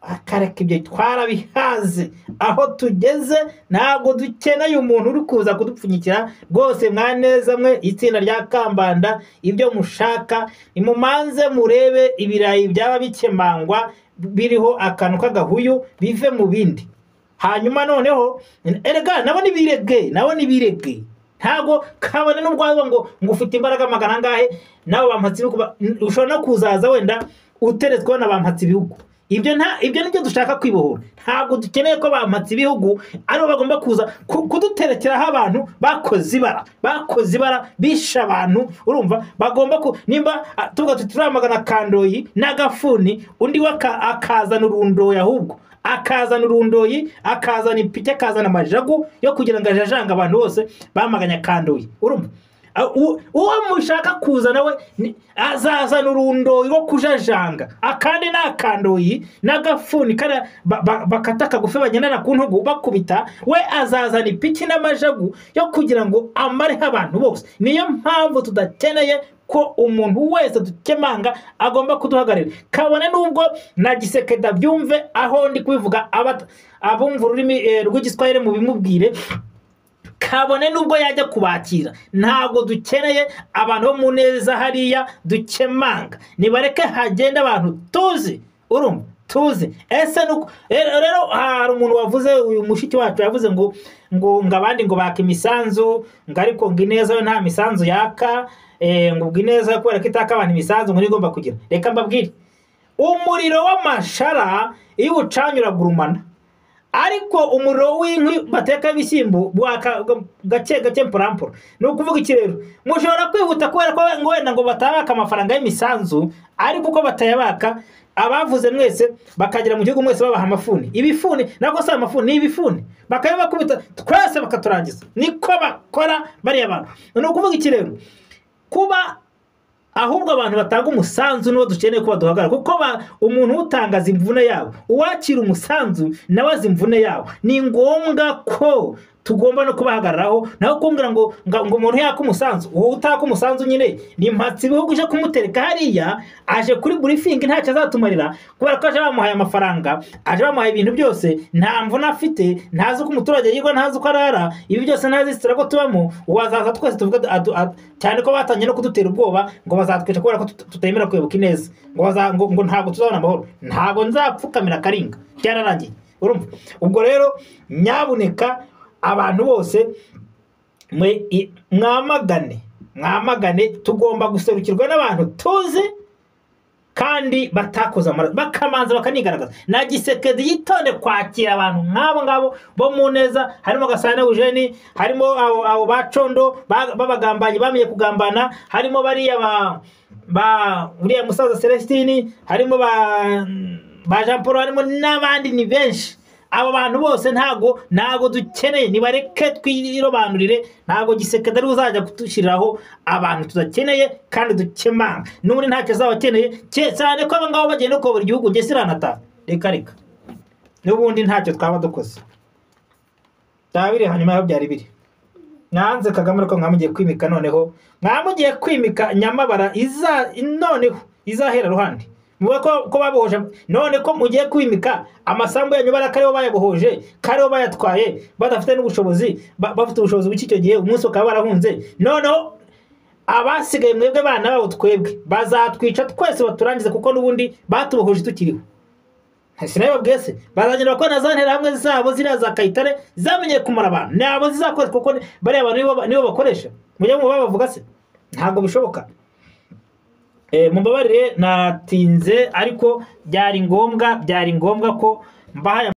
akareka ibyo twarabihaze. Aho tugeze ntabwo dukeneye umuntu uri kuza kudupfunyikira rwose. Mwaneza mwe itsinda rya Kambanda, ibyo mushaka nimumanze murebe ibirayi byaba bikemangwa biriho akantu k'agahuyu bive mu bindi. Hanyuma noneho erega nabo nibirege, nabo nibirege. Ntago kabone n'ubwo ngo ufite imbaraga magana angahe, nabo bampatse ibihugu, ushobora no kuzaza wenda uteretswe na bampatse ibihugu. Ibyo nibyo dushaka kwibohora. Ntabwo dukeneye ko bampatse ibihugu aribo bagomba kuza kuduterekeraho abantu bakoze ibara, bakoze ibara bisha abantu, urumva bagomba ku nimba tuvuga tuti turamagana Kandoyi n'agafuni, undi we akazana urundoyi, ahubwo akazana urundoyi, akazana ipiki, akazana amajagu yo kugira ngo ajajanga abantu bose bamaganya Kandoyi, urumva uwo mushaka kuzana we azazana urundoyi rwo kujajanga, akandi n'akandoyi n'agafuni kara bakata kagufi bagendana ku ntugu bakubita, we azazana ipiki n'amajagu yo kugira ngo amareho abantu bose. Niyo mpamvu tudakeneye ko umuntu wese dukemanga agomba kuduhagararira, kabone nubwo na Gisekedi byumve aho ndi kubivuga, abumva ururimi rw'igiswahili mu bimubwire, kabone nubwo yajya kubakira. Ntabwo dukeneye abantu bo mu neza hariya dukemanga, nibareke hagenda abantu tuzi, urumva tuzi. Ese nuko rero hari umuntu wavuze, uyu mushiki wacu yavuze ngo ngo abandi ngo baka imisanzu, ngo ariko ngo ineza yo nta misanzu yaka, ngo ubwo ineza kubera ko itaka abantu imisanzu ngo nigomba kugira. Reka mbabwire, umuriro w'amashara iyo ucanye uragurumana, ariko umuriro w'inkwi bateka ibishyimbo waka gake gake mporampora. Ni ukuvuga iki rero, mushobora kwihuta kubera ko ngo wenda ngo batabaka amafaranga y'imisanzu, ariko uko batayabaka abavuze mwese bakagera mu gihugu mwese babaha amafuni, ibifuni nako si amafuni ni ibifuni, bakabibakubita twese bakaturangiza. Niko bakora bariya bantu. Ni ukuvuga iki rero, kuba ahubwo abantu batanga umusanzu niwo dukeneye ko baduhagarara, kuko umuntu utangaza imvune yabo, uwakira umusanzu nawe azi imvune yabo. Ni ngombwa ko tugomba no kubahagararaho. Naho kumbwira ngo umuntu yaka umusanzu, uwo utaka umusanzu nyine ni mpatsi ibihugu uje kumutereka hariya, aje kuri briefing ntacyo azatumarira, kubera ko aje bamuhaye amafaranga, aje bamuhaye ibintu byose, nta mvune afite, ntazi uko umuturage yigwa, ntazi uko arara, ibi byose ntazi sitira ko tubamo. Uwazaza twese tuvuga cyane ko batangiye no kudutera ubwoba ngo bazatwica kubera ko tutemera kwibuka ineza, ngo ntabwo tuzabona amahoro. Ntabwo nzapfukamira Karinga, byararangiye, urumva. Ubwo rero nyabuneka abantu bose mwamagane, mwamagane. Tugomba guserukirwa n'abantu tuzi, kandi batakoze amaraso, bakamanza bakanigaragaza. Na Gisekedi yitonde kwakira abantu nk'abo ngabo bo mu neza, harimo Gasana Eugene, harimo abo bacondo b'abagambanyi bamenye kugambana, harimo bariya ba uriya musaza Celestini, harimo ba Jean Paul, harimo n'abandi ni benshi. Abo bantu bose ntago dukeneye, nibareke twirobanurire. Ntago Gisekedi ari uzajya kutushyiriraho abantu tudakeneye kandi dukemanga, n'ubundi ntacyo azaba akeneye, cyane ko aba ngabo bagenda kuyobora igihugu. Njye siranata, reka reka, n'ubundi ntacyo twaba dukoze, byaba biri hanyuma yaho byari biri. Mwanze Kagame, ariko mwamugiye kwimika, noneho mwamugiye kwimika Nyamabara iza noneho izahera ruhande. Muvuga ko babohoje, none ko mugiye kwimika amasambu yanyu bara kariho bayabohoje, kariho bayatwaye badafite n'ubushobozi, bafite ubushobozi buke icyo gihe, umunsi bakaba barahunze. Noneho abasigaye mwebwe bana babo twebwe bazatwica twese baturangize, kuko n'ubundi batubohoje tukiriho. Sinabibabwiye se? Bazagenda bakora na za nterahamwe zabo ziriya za Kayitare zamenyeye kumara abantu, nabo zizakoresha, kuko bariya bantu nibo bakoresha. Mujye mu babavuga se? Ntabwo bishoboka. Mumbabarire natinze, ariko byari ngombwa ko mbahaye.